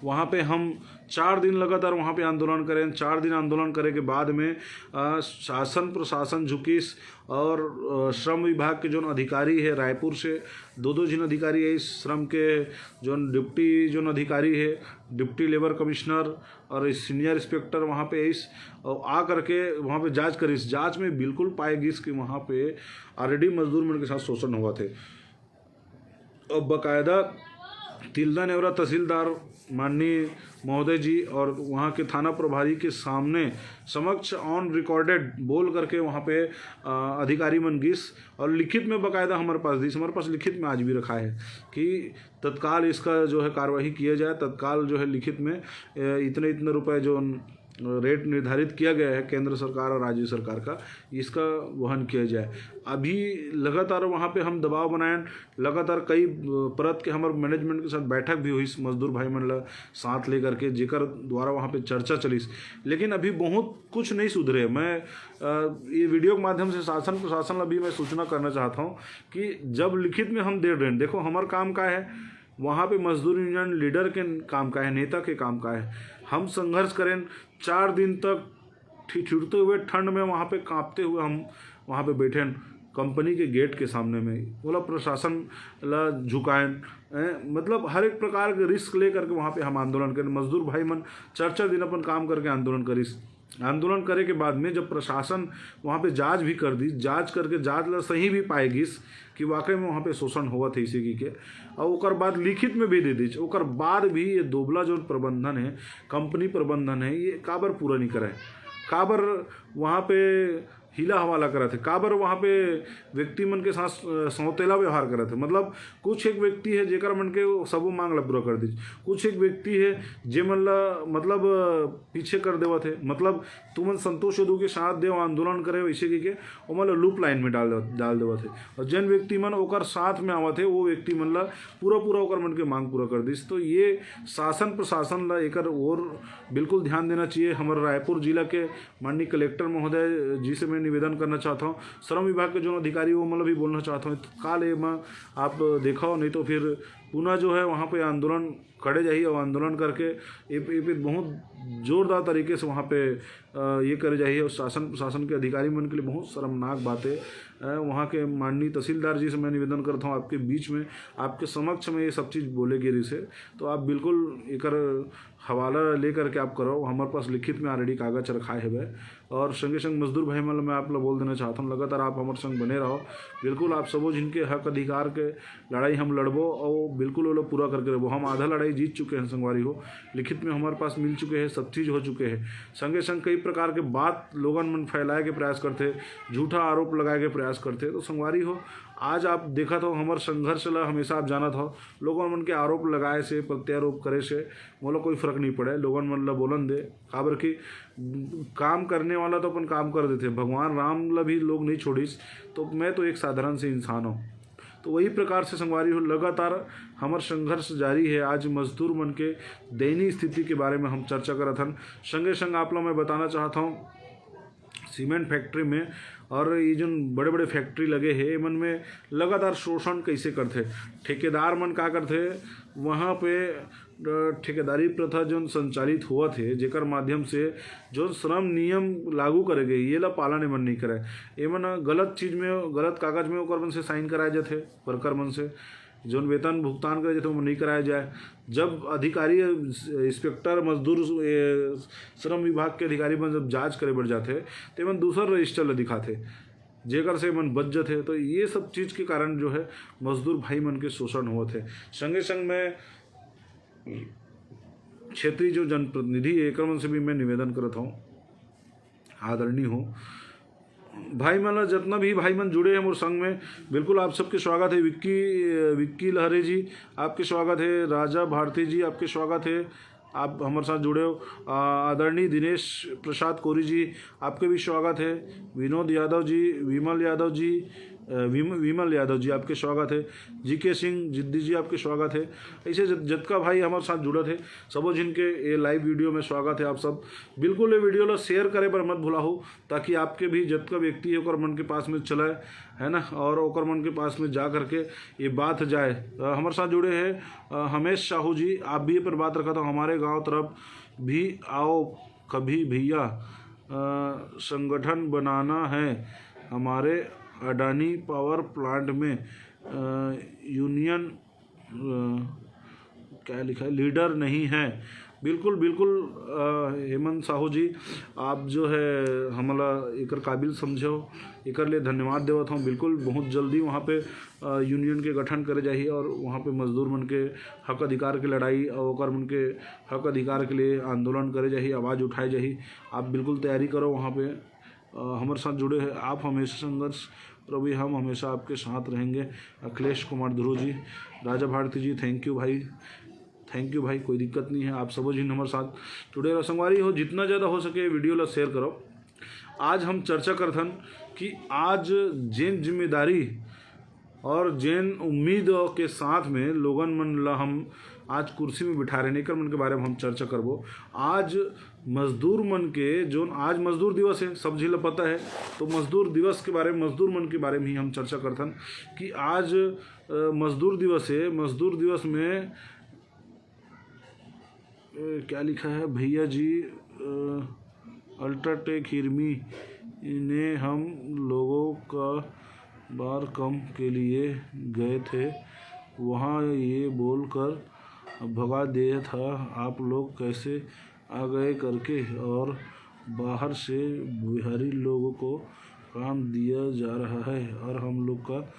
वहाँ पे हम चार दिन लगातार वहाँ पे आंदोलन करें। चार दिन आंदोलन करे के बाद में अ, शासन प्रशासन झुकिस और अ, श्रम विभाग के जोन अधिकारी है रायपुर से, दो दो जिन अधिकारी है इस श्रम के, जोन डिप्टी जोन अधिकारी है, डिप्टी लेबर कमिश्नर और सीनियर इंस्पेक्टर वहाँ पे इस और आ करके वहाँ पे जांच करिस। जांच में बिल्कुल पाए गिस कि वहाँ पे ऑलरेडी मजदूर मन के साथ शोषण हुआ थे। और बाकायदा तिल्दा नेवरा तहसीलदार माननीय महोदय जी और वहाँ के थाना प्रभारी के सामने समक्ष ऑन रिकॉर्डेड बोल करके वहाँ पे अ, अधिकारी मन गिस और लिखित में बाकायदा हमारे पास दिस, हमारे पास लिखित में आज भी रखा है कि तत्काल इसका जो है कार्यवाही किया जाए, तत्काल जो है लिखित में अ, इतने इतने रुपए जो रेट निर्धारित किया गया है केंद्र सरकार और राज्य सरकार का, इसका वहन किया जाए। अभी लगातार वहाँ पे हम दबाव बनाएं, लगातार कई परत के हमारे मैनेजमेंट के साथ बैठक भी हुई मजदूर भाई मन ला साथ लेकर के, जेकर द्वारा वहाँ पे चर्चा चलिस, लेकिन अभी बहुत कुछ नहीं सुधरे। मैं अ, ये वीडियो के माध्यम से शासन प्रशासन ला भी मैं सूचना करना चाहता हूँ कि जब लिखित में हम दे रहे हैं, देखो हमार काम का है, वहाँ पे मजदूर यूनियन लीडर के काम का है, नेता के काम का है। हम संघर्ष करें चार दिन तक ठिठुरते हुए ठंड में वहाँ पे कांपते हुए हम वहाँ पे बैठे हैं कंपनी के गेट के सामने में, बोला प्रशासन ला झुकाएं। ए, मतलब हर एक प्रकार के रिस्क ले करके वहाँ पे हम आंदोलन करें। मजदूर भाई मन चार चार दिन अपन काम करके आंदोलन करिस। आंदोलन करे के बाद में जब प्रशासन वहाँ पे जांच भी कर दी, जांच करके जांच ला सही भी पाए गिस कि वाकई में वहाँ पे शोषण होवत हे इसे की के, और ओकर बाद लिखित में भी दे दीच, ओकर बाद भी ये दोबला जो प्रबंधन है, कंपनी प्रबंधन है, ये काबर पूरा नहीं करे, काबर वहाँ पे हिला हवाला करत हे, काबर वहाँ पे व्यक्ति मन के साथ अ, सौतेला व्यवहार करत हे। मतलब कुछ एक व्यक्ति है जेकर मन के वो सबो मांग ला पूरा कर दीच, कुछ एक व्यक्ति है जे मन ला मतलब अ, पीछे कर देवत हे। मतलब तुमन संतोष यदु के साथ देव, आंदोलन करे वैसे की के ओमन ला लूप लाइन में डाल देवत, डाल देवत हे। और जेन व्यक्ति मन ओकर साथ में आवत हे वो व्यक्ति मन ला पूरा पूरा ओकर मन के मांग पूरा कर दीच। तो ये शासन प्रशासन ला एकर ओर बिल्कुल ध्यान देना चाहिए। हमर रायपुर जिला के माननीय कलेक्टर महोदय जी से मैं निवेदन करना चाहता हूँ, श्रम विभाग के जो अधिकारी वो मतलब भी बोलना चाहता हूँ, काल ये मैं आप देखा हो, नहीं तो फिर पुनः जो है वहाँ पे आंदोलन करे जाही और आंदोलन करके ये, ये पे बहुत जोरदार तरीके से वहाँ पे अ, ये करे जाही। और शासन प्रशासन के अधिकारी मन के लिए बहुत शर्मनाक बात है। अ, वहाँ के माननीय तहसीलदार जी से मैं निवेदन करता हूँ, आपके बीच में, आपके समक्ष में ये सब चीज़ बोले गे रहिस हे, तो आप बिल्कुल एकर हवाला लेकर के आप करो। हमारे पास लिखित में ऑलरेडी कागज रखाए हवे। और संगे संग मजदूर भाई मन ल मैं आप ला बोल देना चाहता हूँ, लगातार आप हमारे संग बने रहो। बिल्कुल आप सबो जिनके हक अधिकार के लड़ाई हम लड़बो और बिल्कुल वो लोग पूरा करके रहबो। हम आधा लड़ाई जीत चुके हैं संगवारी हो, लिखित में हमारे पास मिल चुके हैं, सब चीज़ हो चुके हैं। संगे संग कई प्रकार के बात लोगन मन फैलाए के प्रयास करते, झूठा आरोप लगाए के प्रयास करते। तो संगवारी हो, आज आप देखत हो हमार संघर्ष ला हमेशा आप जानत हो, लोगन मन के आरोप लगाए से, प्रत्यारोप करे से मोला कोई फर्क नहीं पड़े। लोगन मन ला बोलन दे, काबर कि काम करने वाला तो अपन काम कर देथे। भगवान राम ला भी लोग नहीं छोड़िस, तो मैं तो एक साधारण से इंसान हूँ। तो वही प्रकार से संगवारी हो, लगातार हमर संघर्ष जारी है। आज मजदूर मन के दयनीय स्थिति के बारे में हम चर्चा करत हन। संगे संग आप ला मैं बताना चाहत हूँ, सीमेंट फैक्ट्री में और ये जो बड़े बड़े फैक्ट्री लगे हैं, एमन में लगातार शोषण कैसे करथे, ठेकेदार मन का करथे, वहाँ पे अ, ठेकेदारी प्रथा जोन संचालित होवत हे, जेकर माध्यम से जोन श्रम नियम लागू करे गए, ये ला पालन एमन नहीं करे। एमन गलत चीज में, गलत कागज में ओकर मन से साइन कराए जाथे, वर्कर मन से जोन वेतन भुगतान करे जाथे, ओमन नहीं कराए जाए। जब अधिकारी, इंस्पेक्टर, मजदूर, ए, श्रम विभाग के अधिकारी मन जब जांच करे बर जाथे, तो एमन दूसर रजिस्टर ला दिखाथे, जेकर से एमन बच जथे। तो ये सब चीज के कारण जो है मजदूर भाई मन के शोषण होवत है। संगे संग मैं क्षेत्रीय जो जनप्रतिनिधि है, एकर मन से भी मैं निवेदन करत हूँ, आदरणीय हो भाई मन ला, जितना भी भाई मन जुड़े हैं मोर संग में, बिल्कुल आप सबके स्वागत है। विक्की, विक्की लहरे जी, आपके स्वागत है। राजा भारती जी, आपके स्वागत है, आप हमारे साथ जुड़े हो। आ, आदरणीय दिनेश प्रसाद कोरी जी, आपके भी स्वागत है। विनोद यादव जी, विमल यादव जी, अ, विम-, विमल यादव जी, आपके स्वागत है। जीके सिंह जिद्दी जी, आपके स्वागत है। ऐसे जत-, जतका भाई हमारे साथ जुड़त है, सबो झिन के ये लाइव वीडियो में स्वागत है आप सब। बिल्कुल ये वीडियो ला शेयर करे बर मत भुलाहू, ताकि आपके भी जतका व्यक्ति है ओकर मन के पास में चले, है ना, और ओकर मन के पास में जा करके ये बात जाए। अ, हमारे साथ जुड़े हैं अ, हमेश साहू जी, आप भी ये पर बात रखा था, हमारे गांव तरफ भी आओ कभी भैया, अ, संगठन बनाना है हमारे अडानी पावर प्लांट में, अ, यूनियन, अ, क्या लिखा है, लीडर नहीं है। बिल्कुल, बिल्कुल, अ, हेमंत साहू जी, आप जो है हमला एकर काबिल समझे हो, एकर लिए धन्यवाद देवत हूँ। बिल्कुल, बहुत जल्दी वहाँ पे अ, यूनियन के गठन करे जाही और वहाँ पे मजदूर मन के हक अधिकार के लड़ाई और ओकर मन के हक अधिकार के लिए आंदोलन करे जाही, आवाज़ उठाए जाही। आप बिल्कुल तैयारी करो वहाँ पे। अ, हमारे साथ जुड़े हैं आप हमेशा संघर्ष, प्रभु हम हमेशा आपके साथ रहेंगे। अखिलेश कुमार ध्रुव जी, राजा भारती जी, थैंक यू भाई, थैंक यू भाई, कोई दिक्कत नहीं है। आप सबो झिन हमारे साथ जुड़े रहो संगवारी हो, जितना ज़्यादा हो सके वीडियो ला शेयर करो। आज हम चर्चा करथन कि आज जेन जिम्मेदारी और जेन उम्मीद के साथ में लोगन मन ला हम आज कुर्सी में बिठा रहे हैं, एकर मन के बारे में हम चर्चा करबो। आज मजदूर मन के, जोन आज मजदूर दिवस है, सब झिन ला पता है, तो मजदूर दिवस के बारे में, मजदूर मन के बारे में ही हम चर्चा करथन कि आज अ, मजदूर दिवस है। मजदूर दिवस में ए, क्या लिखा है भैया जी, अ, अल्ट्राटेक हिरमी ने हम लोगों का बार कम के लिए गए थे, वहाँ ये बोलकर भगा दिया था, आप लोग कैसे आ गए करके। और बाहर से बिहारी लोगों को काम दिया जा रहा है और हम लोग का,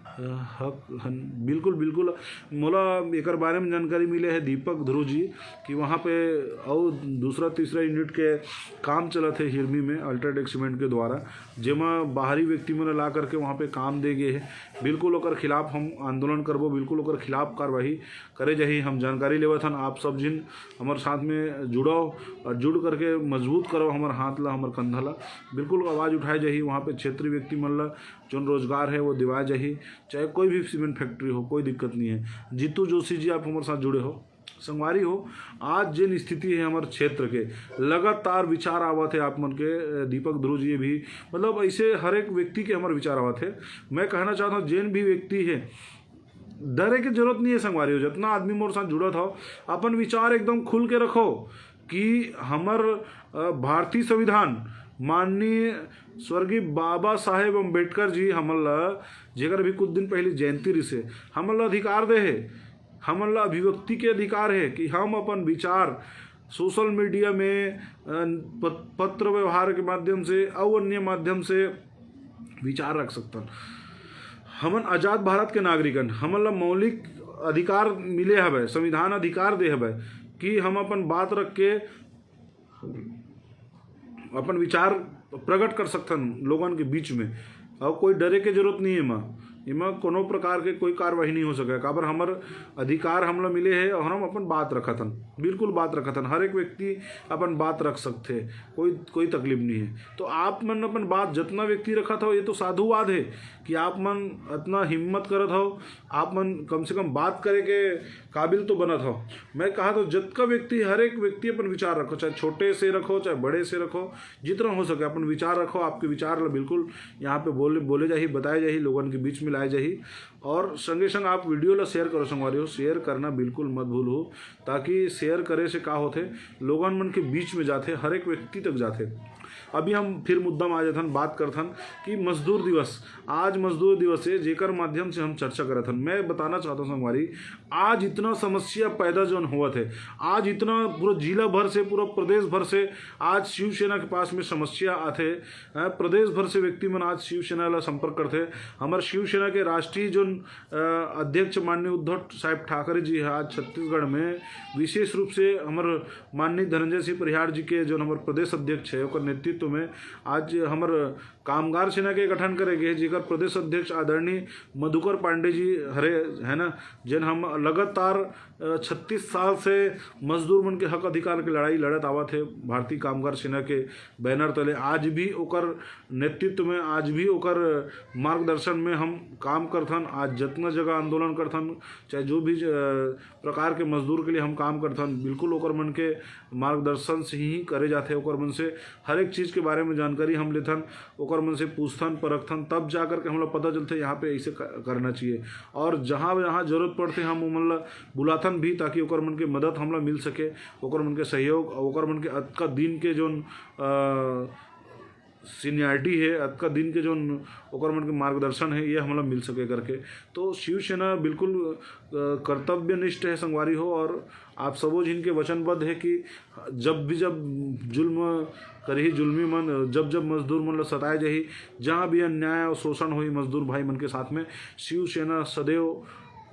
अ, हक हन। बिल्कुल, बिल्कुल। मोला एकर बारे में जानकारी मिले है दीपक ध्रुव जी कि वहाँ पे अउ दूसरा, तीसरा यूनिट के काम चलत है हिरमी में अल्ट्राटेक सीमेंट के द्वारा, जेमा बाहरी व्यक्ति मन ला करके वहाँ पे काम दे गए है। बिल्कुल ओकर खिलाफ हम आंदोलन करबो, बिल्कुल ओकर खिलाफ कार्रवाई करे जाही। हम जानकारी लेवत हन, आप सब जिन हमर साथ में जुड़ो और जुड़ करके मजबूत करो हमर हाथ ला, हमर कंधा ला। बिल्कुल आवाज़ उठाए जाही, वहाँ पे क्षेत्रीय व्यक्ति मन ला जोन रोजगार है वो दिवाए जाही, चाहे कोई भी सीमेंट फैक्ट्री हो, कोई दिक्कत नहीं है। जीतू जोशी जी, आप हमर साथ जुड़े हो। संगवारी हो, आज जेन स्थिति है हमर क्षेत्र के, लगातार विचार आवत है आप मन के, अ, दीपक ध्रुव जी भी, मतलब ऐसे हर एक व्यक्ति के हमर विचार आवत है। मैं कहना चाहता हूँ, जेन भी व्यक्ति है, डरे के जरूरत नहीं है संगवारी हो। जितना आदमी मोर साथ जुड़त हो, अपन विचार एकदम खुल के रखो कि हमर, अ, भारतीय संविधान, माननीय स्वर्गीय बाबा साहेब अम्बेडकर जी हमन ला, जेकर भी कुछ दिन पहले जयंती रिसे, हमन ला अधिकार दे हे, हमन ला अभिव्यक्ति के अधिकार है कि हम अपन विचार सोशल मीडिया में, अ, पत-, पत्र व्यवहार के माध्यम से, अउ अन्य माध्यम से विचार रख सकथन। हमन आजाद भारत के नागरिकन, हमन ला मौलिक अधिकार मिले हवय, संविधान अधिकार दे हवय कि हम अपन बात रख के अपन विचार प्रकट कर सकथन लोगन के बीच में, अउ कोई डरे के जरूरत नहीं है एमा। एमा कोनो प्रकार के कोई कार्रवाई नहीं हो सके, काबर हमर अधिकार हमला मिले है और हम अपन बात रखत हन, बिल्कुल बात रखत हन। हर एक व्यक्ति अपन बात रख सकथे, कोई, कोई तकलीफ नहीं है। तो आप मन अपन बात जितना व्यक्ति रखत हो, ये तो साधुवाद है कि आप मन इतना हिम्मत करत हो, आप मन कम से कम बात करे के काबिल तो बनत हो। मैं कहा तो जतका व्यक्ति, हर एक व्यक्ति अपन विचार रखो, चाहे छोटे से रखो, चाहे बड़े से रखो, जितना हो सके अपन विचार रखो। आपके विचार ला बिल्कुल यहाँ पे बोले, बोले जाही, बताए जाही, लोगन के बीच में लाए जाही। और संगे संग आप वीडियो ला शेयर करो संगवारी हो, शेयर करना बिल्कुल मत भूलहू, ताकि शेयर करे से का होथे, लोगन मन के बीच में जाथे, हर एक व्यक्ति तक जाथे। अभी हम फिर मुद्दा में आ जाथन, बात करथन कि मजदूर दिवस, आज मजदूर दिवस है, जेकर माध्यम से हम चर्चा करत हन। मैं बताना चाहता हूँ संगवारी, आज इतना समस्या पैदा जोन होवत है, आज इतना पूरा जिला भर से, पूरा प्रदेश भर से आज शिवसेना के पास में समस्या आथे। अ, प्रदेश भर से व्यक्ति मन आज शिवसेना ला संपर्क करथे। हमर शिवसेना के राष्ट्रीय जोन, अ, अध्यक्ष माननीय उद्धव साहेब ठाकरे जी ह आज छत्तीसगढ़ में विशेष रूप से हमर माननीय धनंजय सिंह परिहार जी के, जोन हमर प्रदेश अध्यक्ष है, ओकर नेतृत्व में आज हमर कामगार सेना के गठन करे गे, जेकर प्रदेश अध्यक्ष आदरणीय मधुकर पांडे जी हरे, है ना, जेन हम लगातार, अ, छत्तीस साल से मजदूर मन के हक अधिकार के लड़ाई लड़त आवत हे। भारतीय कामगार सेना के बैनर तले आज भी ओकर नेतृत्व में, आज भी ओकर मार्गदर्शन में हम काम करथन। आज जितना जगह आंदोलन करथन, चाहे जो भी, अ, प्रकार के मजदूर के लिए हम काम करथन, बिल्कुल ओकर मन के मार्गदर्शन से ही करे जाथे। ओकर मन से हर एक चीज़ के बारे में जानकारी हम लेथन, ओकर मन से पूछथन, परखथन, तब जा करके हमला पता चलथे यहाँ पे ऐसे क-, करना चाहिए। और जहाँ जहाँ जरूरत पड़थे हम ओमन ला बुलाथन भी, ताकि ओकर मन के मदद हमला मिल सके, ओकर मन के सहयोग, और ओकर मन के अतका दिन के जोन, अ, सीनियरिटी है, अतका दिन के जोन ओकर मन के मार्गदर्शन है, ये हमला मिल सके करके। तो शिवसेना बिल्कुल, अ, कर्तव्यनिष्ठ है संगवारी हो, और आप सबो झिन के वचनबद्ध है कि जब भी जब जुल्म करही जुल्मी मन, जब जब मजदूर मन ल सताए जाही, जहाँ भी अन्याय और शोषण होही मजदूर भाई मन के साथ में, शिवसेना सदैव,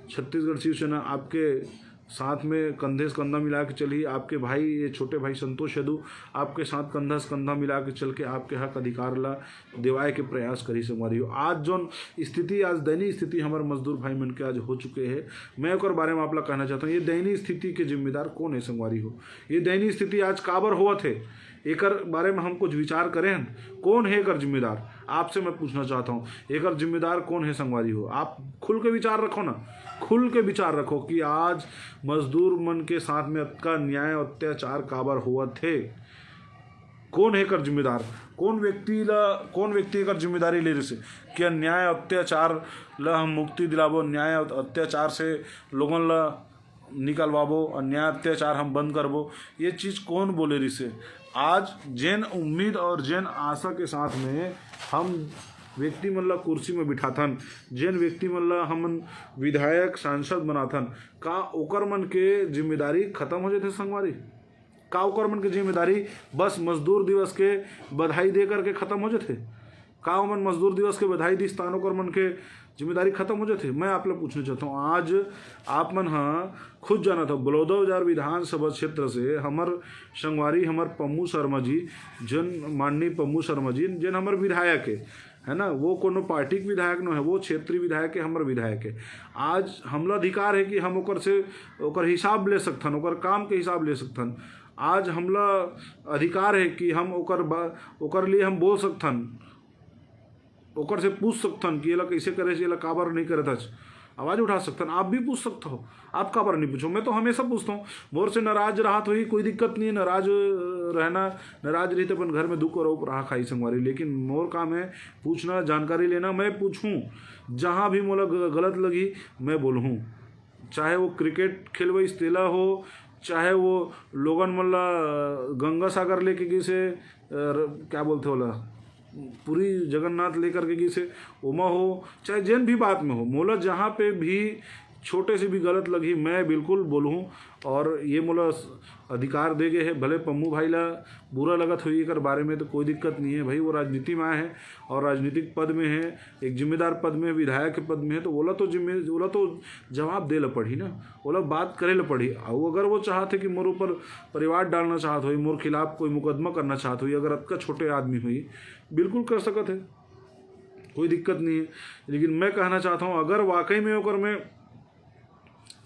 छत्तीसगढ़ शिवसेना आपके साथ में कंधे से कंधा मिला के चलही। आपके भाई, ये छोटे भाई संतोष यदु आपके साथ कंधा से कंधा मिला के चल के आपके हक अधिकार ला दिवाए के प्रयास करही संगवारी हो। आज जोन स्थिति, आज दयनीय स्थिति हमर मजदूर भाई मन के आज हो चुके हे, मैं ओकर बारे में आप ला कहना चाहता हूँ, ये दयनीय स्थिति के जिम्मेदार कौन है संगवारी हो? ये दयनीय स्थिति आज काबर होवत हे, एकर बारे में हम कुछ विचार करें हन? कौन है एकर जिम्मेदार? आपसे मैं पूछना चाहता हूँ, एकर जिम्मेदार कौन है संगवारी हो? आप खुल के विचार रखो ना, खुल के विचार रखो कि आज मजदूर मन के साथ में अतका अन्याय अत्याचार काबर होवत हे। कौन है एकर जिम्मेदार? कौन व्यक्ति ला, कौन व्यक्ति एकर जिम्मेदारी ले रिसे कि अन्याय अत्याचार ला हम मुक्ति दिलाबो, अन्याय अत्याचार से लोगन ला निकलवाबो, अन्याय अत्याचार हम बंद करबो? ये चीज़ कौन बोले रिसे? आज जेन उम्मीद और जेन आशा के साथ में हम व्यक्ति मन ला कुर्सी में बिठाथन, जेन व्यक्ति मन ला हमन विधायक, सांसद बनाथन, का ओकर मन के जिम्मेदारी खत्म हो जाथे संगवारी? का ओकर मन के जिम्मेदारी बस मजदूर दिवस के बधाई दे करके खत्म हो जाथे? का ओमन मजदूर दिवस के बधाई दिस तान ओकर मन के जिम्मेदारी खत्म हो जाथे? मैं आप ला पूछना चाहता हूँ, आज आप मन ह खुद जानत हो, बलौदाबाजार विधानसभा क्षेत्र से हमर संगवारी, हमर पम्मू शर्मा जी, जन माननीय पम्मू शर्मा जी, जन हमर विधायक है, है ना, वो कोनो पार्टी के विधायक नो है, वो क्षेत्रीय विधायक है, हमर विधायक है। आज हमला अधिकार है कि हम ओकर से, ओकर हिसाब ले सकथन, ओकर काम के हिसाब ले सकथन। आज हमला अधिकार है कि हम ओकर बा-, ओकर लिए हम बोल सकथन, ओकर से पूछ सकथन कि एला कैसे करे, एला काबर नहीं करत हच। आवाज उठा सकथन, आप भी पूछ सकत हो। आप काबर नहीं पूछो? मैं तो हमेशा पूछता हूँ। मोर से नाराज रहत होही, कोई दिक्कत नहीं है, नाराज रहना, नाराज रही तो अपन घर में दू करो रहा खाई संगवारी, लेकिन मोर काम है पूछना, जानकारी लेना। मैं पूछूँ, जहाँ भी मोला ग-, गलत लगी, मैं बोलूँ। चाहे वो क्रिकेट खेलवइस तेला हो, चाहे वो लोगन मन ला गंगा सागर लेके गिस हे, अ, र-, क्या बोलथे ओला, पूरी जगन्नाथ लेकर के गिस हे, ओमा हो, चाहे जेन भी बात में हो, मोला जहाँ पे भी छोटे से भी गलत लगही, मैं बिल्कुल बोलहूँ। और ये मोला स-, अधिकार दे गे हे। भले पम्मू भाई ला बुरा लगत होही एकर बारे में, तो कोई दिक्कत नहीं है भाई, वो राजनीति में आए हैं और राजनीतिक पद में है, एक जिम्मेदार पद में, विधायक के पद में है, तो ओला तो जिम्मे-, ओला तो जवाब दे ला पड़ही ना, ओला बात करे ला पड़ही। अउ अगर वो चाहत हे कि मोर ऊपर परिवार डालना चाहत होही, मोर खिलाफ कोई मुकदमा करना चाहत होही, अगर अतका छोटे आदमी होही, बिल्कुल कर सकत है, कोई दिक्कत नहीं है। लेकिन मैं कहना चाहता हूँ, अगर वाकई में ओकर में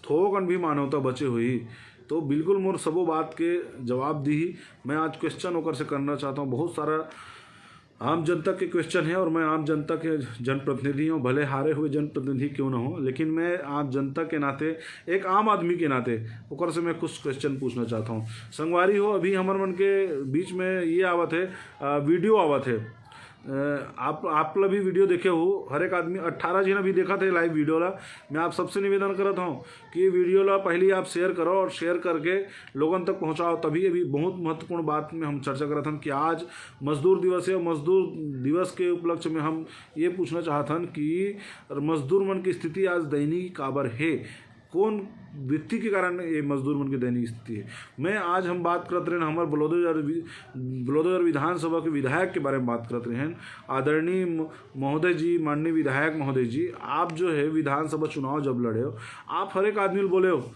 थोकन भी मानवता बचे होही, तो बिल्कुल मोर सबो बात के जवाब दीही। मैं आज क्वेश्चन ओकर से करना चाहता हूँ, बहुत सारा आम जनता के क्वेश्चन है और मैं आम जनता के जनप्रतिनिधि हूँ, भले हारे हुए जनप्रतिनिधि क्यों ना हो, लेकिन मैं आम जनता के नाते, एक आम आदमी के नाते ओकर से मैं कुछ क्वेश्चन पूछना चाहता हूँ। संगवारी हो, अभी हमर मन के बीच में ये आवत है, अ, वीडियो आवत है। अ, आप, आप ला भी वीडियो देखे हो, हर एक आदमी, अट्ठारह झिन अभी देखत हे लाइव वीडियो ला। मैं आप सबसे निवेदन करत हूँ कि ये वीडियो ला पहली आप शेयर करो और शेयर करके लोगन तक पहुँचाओ। तभी अभी बहुत महत्वपूर्ण बात में हम चर्चा करत हन कि आज मजदूर दिवस है और मजदूर दिवस के उपलक्ष्य में हम ये पूछना चाहत हन कि मजदूर मन की स्थिति आज दयनीय काबर हे, कौन व्यक्ति के कारण ये मजदूर मन की दयनीय स्थिति है। मैं आज हम बात करत रहेन हमर बलौदाबाजार वि-, बलौदाबाजार विधानसभा के विधायक के बारे में बात करत रहेन, आदरणीय म-, महोदय जी, माननीय विधायक महोदय जी, आप जो है विधानसभा चुनाव जब लड़े हो, आप हर एक आदमी ल बोले हो,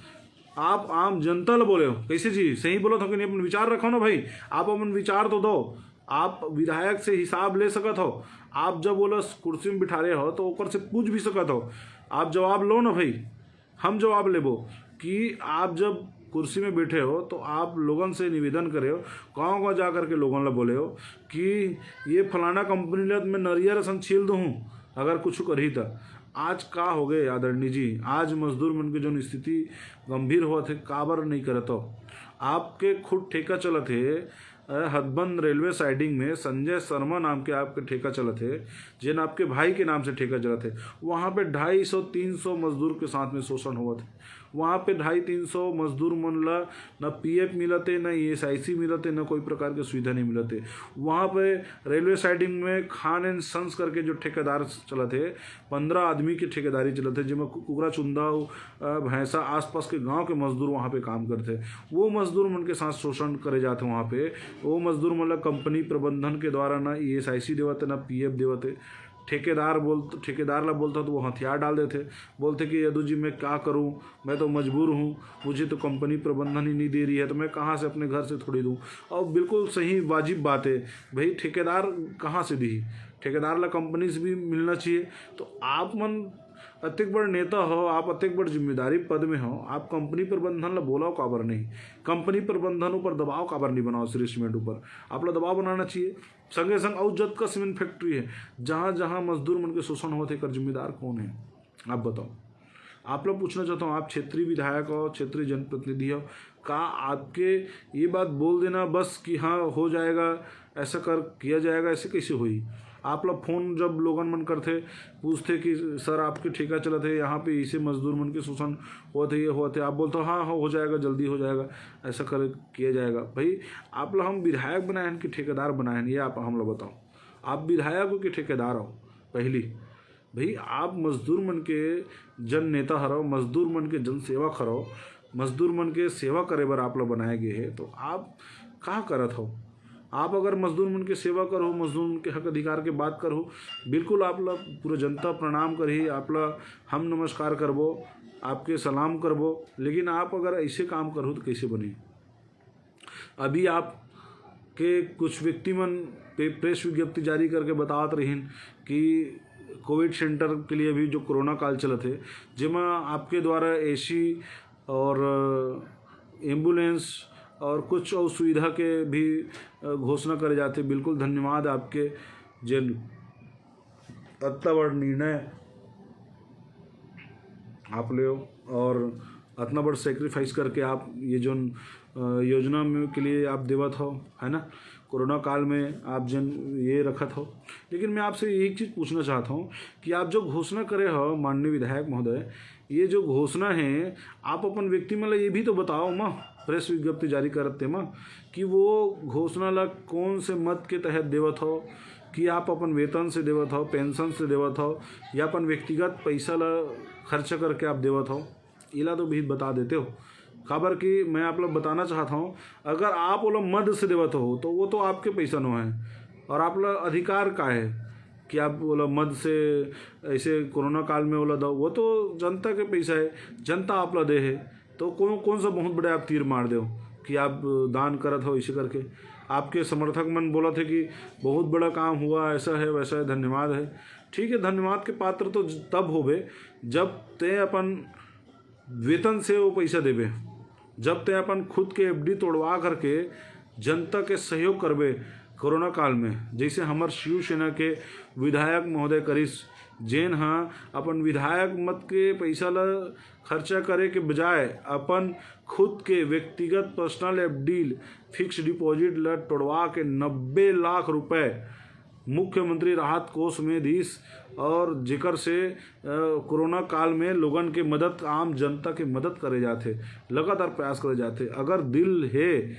आप आम जनता ल बोले हो। कैसे जी, सही बोलत हो कि नहीं? अपन विचार रखो ना भाई, आप अपन विचार तो दो। आप विधायक से हिसाब ले सकत हो, आप जब ओला कुर्सी में बिठारे हो तो ओकर से पूछ भी सकत हो। आप जवाब लो ना भाई, हम जवाब लेबो कि आप जब कुर्सी में बैठे हो तो आप लोगन से निवेदन करे हो, गाँव गाँव जा करके लोगन ला बोले हो कि ये फलाना कंपनी ला मैं नरियर असन छील दूँ अगर कुछ करही त। आज का हो गए आदरणीय जी, आज मजदूर मन के जो स्थिति गंभीर होत है, काबर नहीं करत हो? आपके खुद ठेका चलत है, अ, हथबंद रेलवे साइडिंग में संजय शर्मा नाम के आपके ठेका चलत है, जेन आपके भाई के नाम से ठेका चलत है। वहाँ पे ढाई सौ तीन सौ मजदूर के साथ में शोषण होवत है। वहाँ पे ढाई तीन सौ मजदूर मन ला न पीएफ मिलत है, न ईएसआईसी मिलत है, न कोई प्रकार के सुविधा नहीं मिलत है। वहाँ पे रेलवे साइडिंग में खान एंड संस करके जो ठेकेदार चलत है, पंद्रह आदमी के ठेकेदारी चलत है, जेमा कु-, कुकरा चुंदा अउ, अ, भैंसा आसपास के गांव के मजदूर वहाँ पे काम करथे। वो मजदूर मन के साथ शोषण करे जाथे वहाँ पे। वो मजदूर मन ला कंपनी प्रबंधन के द्वारा ना ईएसआईसी देवत है, ना पीएफ देवत है। ठेकेदार बोल-, ठेकेदार ला बोलता तो वो हथियार डाल देथे, बोलथे कि यदु जी मैं क्या करूँ, मैं तो मजबूर हूँ, मुझे तो कंपनी प्रबंधन ही नहीं दे रही है, तो मैं कहाँ से अपने घर से थोड़ी दूँ? और बिल्कुल सही वाजिब बात है भाई, ठेकेदार कहाँ से दी? ठेकेदार ला कंपनी से भी मिलना चाहिए। तो आप मन अतेक बड़ नेता हो, आप अतेक बड़ जिम्मेदारी पद में हो, आप कंपनी प्रबंधन ला बोलाओ काबर नहीं? कंपनी प्रबंधन ऊपर दबाव काबर नहीं बनाओ श्री सीमेंट ऊपर? आप ला दबाव बनाना चाहिए। संगे संग अउ जतका सीमेंट फैक्ट्री है, जहाँ जहाँ मजदूर मन के शोषण होत हे, एकर जिम्मेदार कौन है? आप बताओ। आप लोग पूछना चाहता हूँ, आप क्षेत्रीय विधायक हो, क्षेत्रीय जनप्रतिनिधि हो, का आपके ये बात बोल देना बस कि हाँ हो जाएगा, ऐसा कर किया जाएगा, ऐसे कैसे होई? आप लोग फोन जब लोगन मन करथे, पूछथे कि सर आपके ठेका चलत है, यहाँ पे इसे मजदूर मन के शोषण होत है, ये होत है, आप बोलते हो हाँ हाँ हो जाएगा, जल्दी हो जाएगा, ऐसा कर किया जाएगा। भाई, आप लोग हम विधायक बनाए हैं कि ठेकेदार बनाए हैं, ये आप हम लोग बताओ। आप विधायक हो कि ठेकेदार हो? पहली भाई, आप मजदूर मन के जन नेता हरव, मजदूर मन के जन सेवक हरव, मजदूर मन के सेवा करे बर आप ला बनाए गे हे, तो आप का करत हो? आप अगर मजदूर मन के सेवा करहू, मजदूर मन के हक अधिकार के बात करहू, बिल्कुल आप ला पूरा जनता प्रणाम करही, आप ला हम नमस्कार करबो, आपके सलाम करबो। लेकिन आप अगर ऐसे काम करहू तो कैसे बनी? अभी आप के कुछ व्यक्ति मन पे-, प्रेस विज्ञप्ति जारी करके बतात रहिन कि कोविड सेंटर के लिए अभी जो कोरोना काल चलत हे, जेमा आपके द्वारा एसी और एम्बुलेंस और कुछ और सुविधा के भी घोषणा करे जाथे। बिल्कुल धन्यवाद आपके, जेन अतना बड़ निर्णय आप ले हो और अतना बड़ सेक्रीफाइस करके आप ये जोन, अ, योजना में के लिए आप देवत हो, है ना, कोरोना काल में आप जन ये रखत हो। लेकिन मैं आपसे एक चीज़ पूछना चाहता हूँ कि आप जो घोषणा करे हो माननीय विधायक महोदय, ये जो घोषणा है, आप अपन व्यक्ति मन ला ये भी तो बताओ माँ, प्रेस विज्ञप्ति जारी करते माँ, कि वो घोषणा ला कौन से मद के तहत देवत हो, कि आप अपन वेतन से देवत हो, पेंशन से देवत हो, या अपन व्यक्तिगत पैसा ला खर्च करके आप देवत हो, इला तो भी बता देते हो। काबर कि मैं आप लोग बताना चाहता हूँ, अगर आप ओला मद से देवत हो तो वो तो आपके पैसा नो है, और आप ला अधिकार का है कि आप ओला मद से ऐसे कोरोना काल में ओला दो? वो तो जनता के पैसा है, जनता आप ला दे है, तो कौन, कौन सा बहुत बड़े आप तीर मार दो कि आप दान करत हो इसे करके? आपके समर्थक मन बोलत हे कि बहुत बड़ा काम हुआ, ऐसा है, वैसा है, धन्यवाद है। ठीक है, धन्यवाद के पात्र तो तब होबे जब ते अपन वेतन से वो पैसा देबे, जब ते अपन खुद के एफडी तोड़वा करके जनता के सहयोग करबे कोरोना काल में, जैसे हमर शिवसेना के विधायक महोदय करिस, जेन ह अपन विधायक मत के पैसा ला खर्चा करे के बजाय अपन खुद के व्यक्तिगत पर्सनल एफडी, फिक्स डिपॉजिट ला तोड़वा के नब्बे लाख रुपए मुख्यमंत्री राहत कोष में दिस, और जेकर से, अ, कोरोना काल में लोगन के मदद, आम जनता के मदद करे जाथे, लगातार प्रयास करे जाथे। अगर दिल हे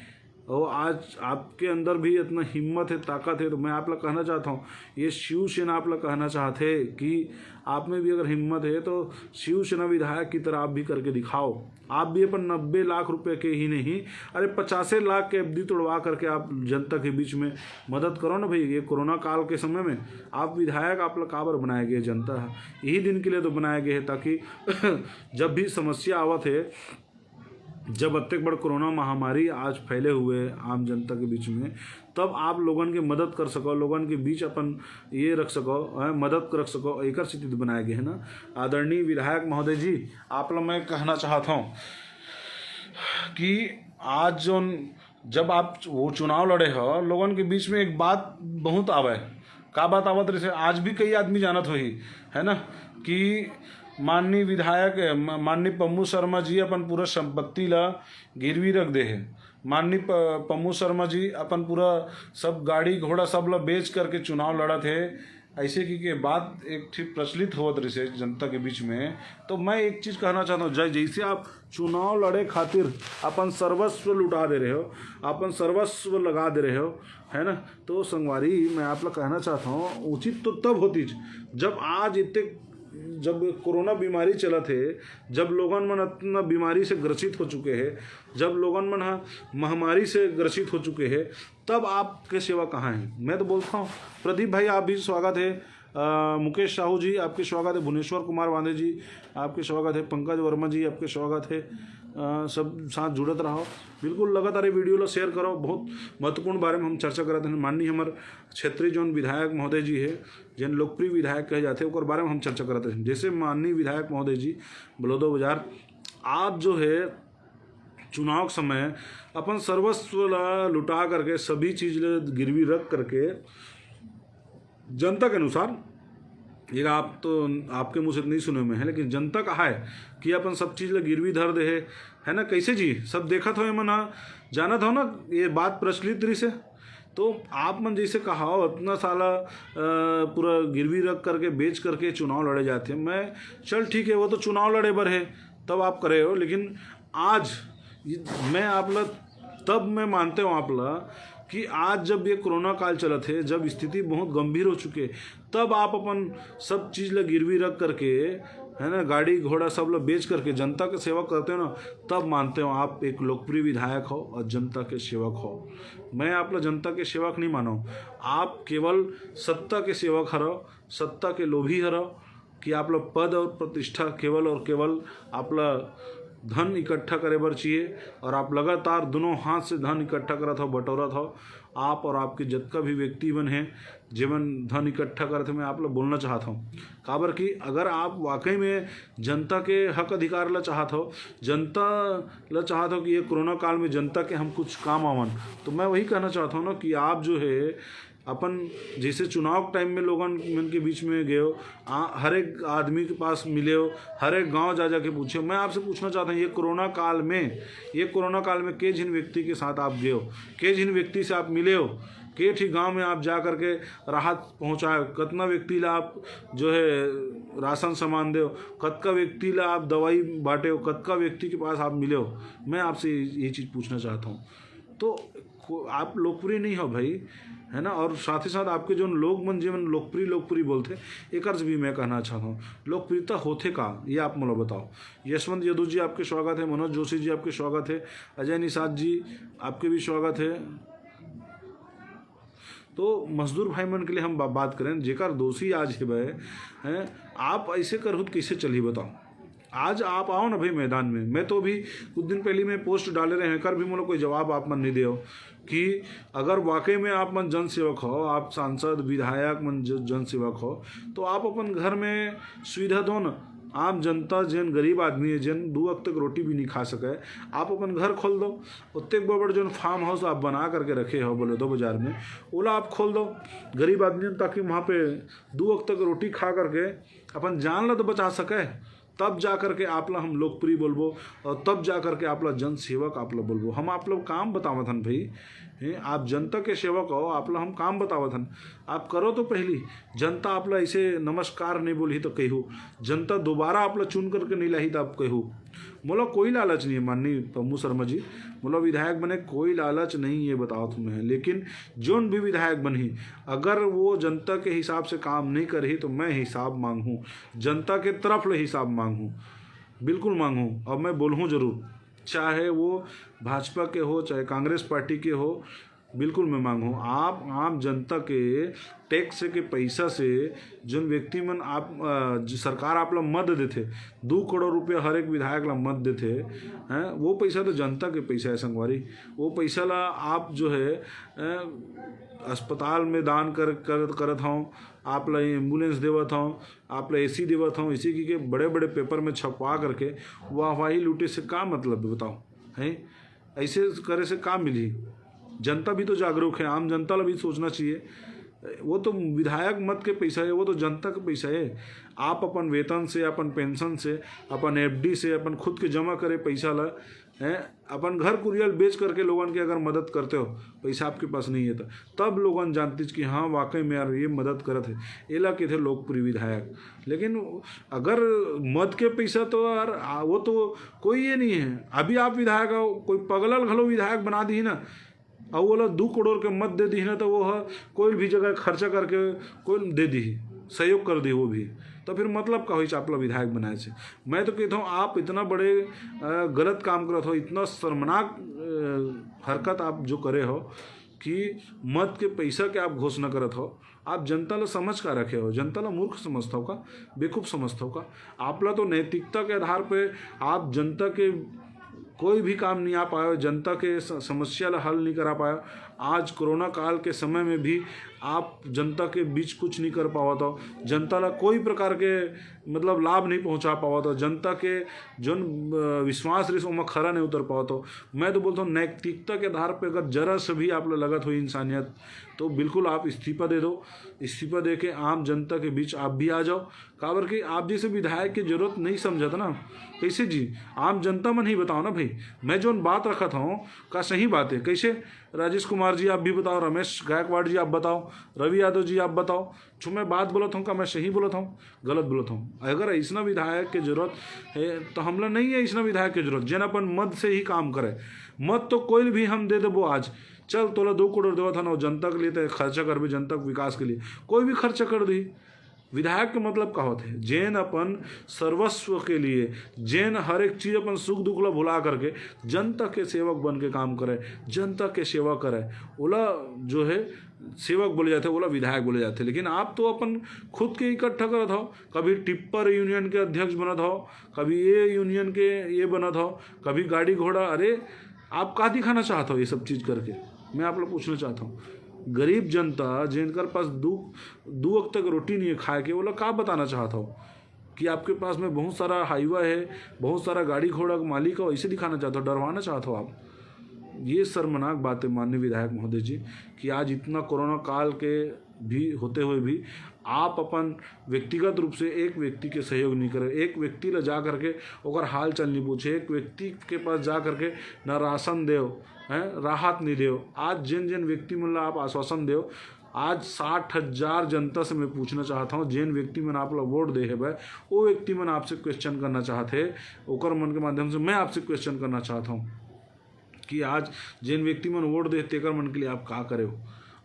और आज आपके अंदर भी इतना हिम्मत है, ताकत है, तो मैं आप ला कहना चाहता हूँ, ये शिवसेना आप ला कहना चाहते कि आप में भी अगर हिम्मत है तो शिवसेना विधायक की तरह आप भी करके दिखाओ। आप भी अपन नब्बे लाख रुपए के ही नहीं, अरे, पचासे लाख के एफडी तोड़वा करके आप जनता के बीच में मदद करो ना भाई। ये कोरोना काल के समय में आप विधायक, आप ला काबर बनाए गए जनता है? यही दिन के लिए तो बनाए गए हैं, ताकि जब भी समस्या आवत है, जब अतेक बड़ कोरोना महामारी आज फैले हुए आम जनता के बीच में, तब आप लोगन के मदद कर सको, लोगन के बीच अपन ये रख सको, हैं, मदद रख सको, एकर सेती तो बनाए गए है ना। आदरणीय विधायक महोदय जी, आप ला मैं कहना चाहत हूँ कि आज जोन, जब आप वो चुनाव लड़े हो, लोगन के बीच में एक बात बहुत आवे। का बात आवत रहिसे? आज भी कई आदमी जानत होही, है ना, कि माननीय विधायक, म-, माननीय पम्मू शर्मा जी अपन पूरा संपत्ति ला गिरवी रख दे हे। माननीय प-, पम्मू शर्मा जी अपन पूरा सब गाड़ी घोड़ा सब ला बेच करके चुनाव लड़त हे, ऐसे की के बात एक ठीक प्रचलित होवत रहिसे जनता के बीच में। तो मैं एक चीज़ कहना चाहता हूँ, जै-, जैसे आप चुनाव लड़े खातिर अपन सर्वस्व लुटा दे रहे हो, अपन सर्वस्व लगा दे रहे हो, है ना? तो संगवारी, मैं आप ला कहना चाहता हूँ, उचित तो तब होतीच, जब आज इतने, जब कोरोना बीमारी चलत हे, जब लोगन मन इतना बीमारी से ग्रसित हो चुके हैं, जब लोगन मन ह महामारी से ग्रसित हो चुके हैं, तब आपके सेवा कहाँ है? मैं तो बोलता हूँ, प्रदीप भाई, आप भी स्वागत है। अ, मुकेश साहू जी, आपके स्वागत है। भुवनेश्वर कुमार वांदे जी, आपके स्वागत है। पंकज वर्मा जी, आपके स्वागत है। अ, सब साथ जुड़त रहो। बिल्कुल लगातार ये वीडियो ला शेयर करो। बहुत महत्वपूर्ण बारे में हम चर्चा करत हैं। माननीय हमर क्षेत्रीय जोन विधायक महोदय जी है, जेन लोकप्रिय विधायक कहे जाते हैं, ओकर बारे में हम चर्चा करत हैं। जैसे माननीय विधायक महोदय जी, बलौदा बाजार, आप जो है चुनाव के समय अपन सर्वस्व ला लुटा करके, सभी चीज ला गिरवी रख करके, जनता के अनुसार, ये आप तो, आपके मुंह से तो नहीं सुने में है, लेकिन जनता कहा है कि अपन सब चीज ला गिरवी धर दे है, है ना? कैसे जी, सब देखत हो, ये मन हा, जानत हो ना, ये बात प्रचलित रही से। तो आप मन जैसे कहा हो, इतना साला, अ, पूरा गिरवी रख करके, बेच करके चुनाव लड़े जाते हैं। मैं, चल ठीक है, वो तो चुनाव लड़े बर है, तब आप करे हो, लेकिन आज ये, मैं आप ला, तब मैं मानते हूँ आप ला कि आज जब ये कोरोना काल चलत है, जब स्थिति बहुत गंभीर हो चुके, तब आप अपन सब चीज ला गिरवी रख करके है ना, गाड़ी घोड़ा सब ला बेच करके जनता के सेवा करते हो ना, तब मानते हो आप एक लोकप्रिय विधायक हो और जनता के सेवक हो। मैं आप ला जनता के सेवक नहीं मानो, आप केवल सत्ता के सेवक हरो, सत्ता के लोभी हरो, कि आप ला पद और प्रतिष्ठा केवल और केवल आप ला धन इकट्ठा करे बर चाहिए, और आप लगातार दोनों हाथ से धन इकट्ठा करत हो, बटोरत हो। आप और आपके जतका भी व्यक्ति मन हैं, जेमन धन इकट्ठा करत हे, मैं आप ला बोलना चाहत हूँ। काबर कि अगर आप वाकई में जनता के हक अधिकार ला चाहत हो, जनता ला चाहत हो कि ये कोरोना काल में जनता के हम कुछ काम आवन, तो मैं वही कहना चाहता हूँ ना कि आप जो है अपन, जैसे चुनाव टाइम में लोगन मन के बीच में गए हो, आ, हर एक आदमी के पास मिले हो, हर एक गांव जा जा के पूछे हो। मैं आपसे पूछना चाहता हूँ, ये कोरोना काल में, ये कोरोना काल में के झिन व्यक्ति के साथ आप गए हो, के झिन व्यक्ति से आप मिले हो, के ठी गांव में आप जा करके राहत पहुंचाए हो, कतना व्यक्ति ला आप जो है राशन सामान दे हो, कतका व्यक्ति ला आप दवाई बांटे हो, कतका व्यक्ति के पास आप मिले हो? मैं आपसे ये ये चीज़ पूछना चाहता हूँ। तो को- आप लोकप्रिय नहीं हो भाई, है ना? और साथ ही साथ आपके जो लोग मन, जेमन लोकप्रिय लोकप्रिय बोलते, एक अर्ज भी मैं कहना चाहता हूँ, लोकप्रियता होथे का, ये आप मोला बताओ। यशवंत यदु जी, आपके स्वागत है। मनोज जोशी जी, आपके स्वागत है। अजय निषाद जी, आपके भी स्वागत है। तो मजदूर भाई मन के लिए हम बा-, बात करें, जेकर दोषी आज हे भाई, हैं, आप ऐसे करहु त कैसे चलही बताओ? आज आप आओ ना भाई मैदान में। मैं तो अभी कुछ दिन पहले मैं पोस्ट डाले रहे हैं, कर भी मोला कोई जवाब आप मन नहीं दे हो कि अगर वाकई में आप मन जन सेवक हो, आप सांसद, विधायक मन ज-, जन सेवक हो, तो आप अपन घर में सुविधा दो ना। आम जनता, जेन गरीब आदमी है, जेन दू वक्त तक रोटी भी नहीं खा सके, आप अपन घर खोल दो। ओतेक बड़ बड़ जोन फार्म हाउस आप बना करके रखे हो बलौदा बाजार में, ओला आप खोल दो गरीब आदमी, ताकि वहाँ पे दू वक्त तक रोटी खा करके अपन जान ला तो बचा सके। तब जा करके आप ला हम लोकप्रिय बोलबो, और तब जा करके आप ला जन सेवक आप ला बोलबो। हम आप ला काम बतावत हन भाई, हैं, आप जनता के सेवक हो, आप ला हम काम बतावत हन। आप करो तो पहली, जनता आप ला ऐसे नमस्कार नहीं बोलही तो कहू, जनता दोबारा आप ला चुन करके नहीं लाही तो आप कहू। मोला कोई लालच नहीं है माननीय पम्मू शर्मा जी, मोला विधायक बने कोई लालच नहीं है, बतावत हूँ मैं। लेकिन जोन भी विधायक बनही, अगर वो जनता के हिसाब से काम नहीं करही तो मैं हिसाब मांगहूँ, जनता के तरफ ले हिसाब मांगहूँ, बिल्कुल मांगहूँ। और मैं बोलहूँ जरूर, चाहे वो भाजपा के हो, चाहे कांग्रेस पार्टी के हो, बिल्कुल मैं मांगहूँ। आप आम जनता के टैक्स के पैसा से जोन व्यक्ति मन आप, अ, जो सरकार आप ला मत देथे, दू करोड़ रुपया हर एक विधायक ला मत देथे, हैं, वो पैसा तो जनता के पैसा है संगवारी। वो पैसा ला आप जो है, अ, अस्पताल में दान कर, कर, करत हव, आप ला एम्बुलेंस देवत हव, आप ला एसी देवत हव, एसी की के बड़े बड़े पेपर में छपवा करके वाहवाही लूटे से का मतलब है बताओ, हैं? ऐसे करे से का मिलही? जनता भी तो जागरूक है, आम जनता ला भी सोचना चाहिए। वो तो विधायक मत के पैसा है, वो तो जनता के पैसा है। आप अपन वेतन से, अपन पेंशन से, अपन एफडी से, अपन खुद के जमा करे पैसा ला, हैं, अपन घर कुरिया ल बेच करके लोगन के अगर मदद करते हो, पैसा आपके पास नहीं है तो, तब लोगन जानतीच कि हाँ, वाकई में यार ये मदद करत है, एला कथे लोकप्रिय विधायक। लेकिन अगर मत के पैसा तो यार, आ, वो तो कोई ये नहीं है। अभी आप विधायक हो, कोई पगलल घलो विधायक बना दी ना, अउ ओला दू करोड़ के मत दे दिही ना, तो वो ह कोई भी जगह खर्चा करके कोई दे दिही, सहयोग कर दिही वो भी। तो फिर मतलब का होइस आप ला विधायक बनाए से? मैं तो कहता हूँ, आप इतना बड़े, अ, गलत काम करत हो, इतना शर्मनाक, अ, हरकत आप जो करे हो कि मत के पैसा के आप घोषणा करत हो, आप जनता ला समझ का रखे हो? जनता ला मूर्ख समझत हो का? बेवकूफ समझत हो का? आप ला तो नैतिकता के आधार पे आप जनता के कोई भी काम नहीं आ पायो, जनता के स-, समस्या ला हल नहीं करा पायो। आज कोरोना काल के समय में भी आप जनता के बीच कुछ नहीं कर पावत हो, जनता ला कोई प्रकार के मतलब लाभ नहीं पहुंचा पावत हो, जनता के जोन, अ, विश्वास रहिस ओमा खरा नहीं उतर पावत हो। मैं तो बोलता हूँ, नैतिकता के आधार पे अगर जरा से भी आप ला लगत हो इंसानियत, तो बिल्कुल आप इस्तीफा दे दो। इस्तीफा दे के आम जनता के बीच आप भी आ जाओ। काबर कि आप जैसे विधायक के जरूरत नहीं समझत ना। कैसे जी? आम जनता मन ही बताओ ना भाई, मैं जोन बात रखत हूँ, का सही बात है? कैसे? राजेश कुमार जी आप भी बताओ, रमेश गायकवाड़ जी आप बताओ, रवि यादव जी आप बताओ, जो मैं बात बोलत हूँ, का मैं सही बोलत हूँ, गलत बोलत हूँ? अगर ऐसना विधायक के जरूरत है, तो हमला नहीं है ऐसना विधायक के जरूरत, जेन अपन मत से ही काम करे। मत तो कोई भी हम दे देबो आज, चल तोला दो करोड़ देवत हन, जनता के लिए तो खर्चा करबे, जनता के विकास के लिए, कोई भी खर्चा कर दी। विधायक के मतलब का होथे? जेन अपन सर्वस्व के लिए, जेन हर एक चीज, अपन सुख दुख ला भुला करके जनता के सेवक बन के काम करे, जनता के सेवा करे, ओला जो है सेवक बोले जाथे, ओला विधायक बोले जाथे। लेकिन आप तो अपन खुद के इकट्ठा करत हो, कभी टिप्पर यूनियन के अध्यक्ष बनत हो, कभी ये यूनियन के ये बनत हो, कभी गाड़ी घोड़ा। अरे, आप का दिखाना चाहत हो ये सब चीज करके? मैं आप लोग पूछना चाहता हूँ, गरीब जनता जिनकर पास दू दू वक्त तक रोटी नहीं है खाए के, वो लोग का बताना चाहत हो कि आपके पास में बहुत सारा हाईवा है, बहुत सारा गाड़ी घोड़ा का मालिक हो, ऐसे दिखाना चाहते हो, डरवाना चाहते हो आप? ये शर्मनाक बात है माननीय विधायक महोदय जी, कि आज इतना कोरोना काल के भी होते हुए भी आप अपन व्यक्तिगत रूप से एक व्यक्ति के सहयोग नहीं करे, एक व्यक्ति ला जा करके ओकर हाल चाल नहीं पूछे, एक व्यक्ति के पास जा करके ना राशन देव, हैं, राहत नहीं देव। आज जिन जिन व्यक्ति मन ला आप आश्वासन देव, आज साठ हजार जनता से मैं पूछना चाहता हूँ, जिन व्यक्ति मन आप ला वोट दे हेबे, वो व्यक्ति मन आपसे क्वेश्चन करना चाहते, ओकर मन के माध्यम से मैं आपसे क्वेश्चन करना चाहता हूँ कि आज जिन व्यक्ति मन वोट दे, तेकर मन के लिए आप का करे हो?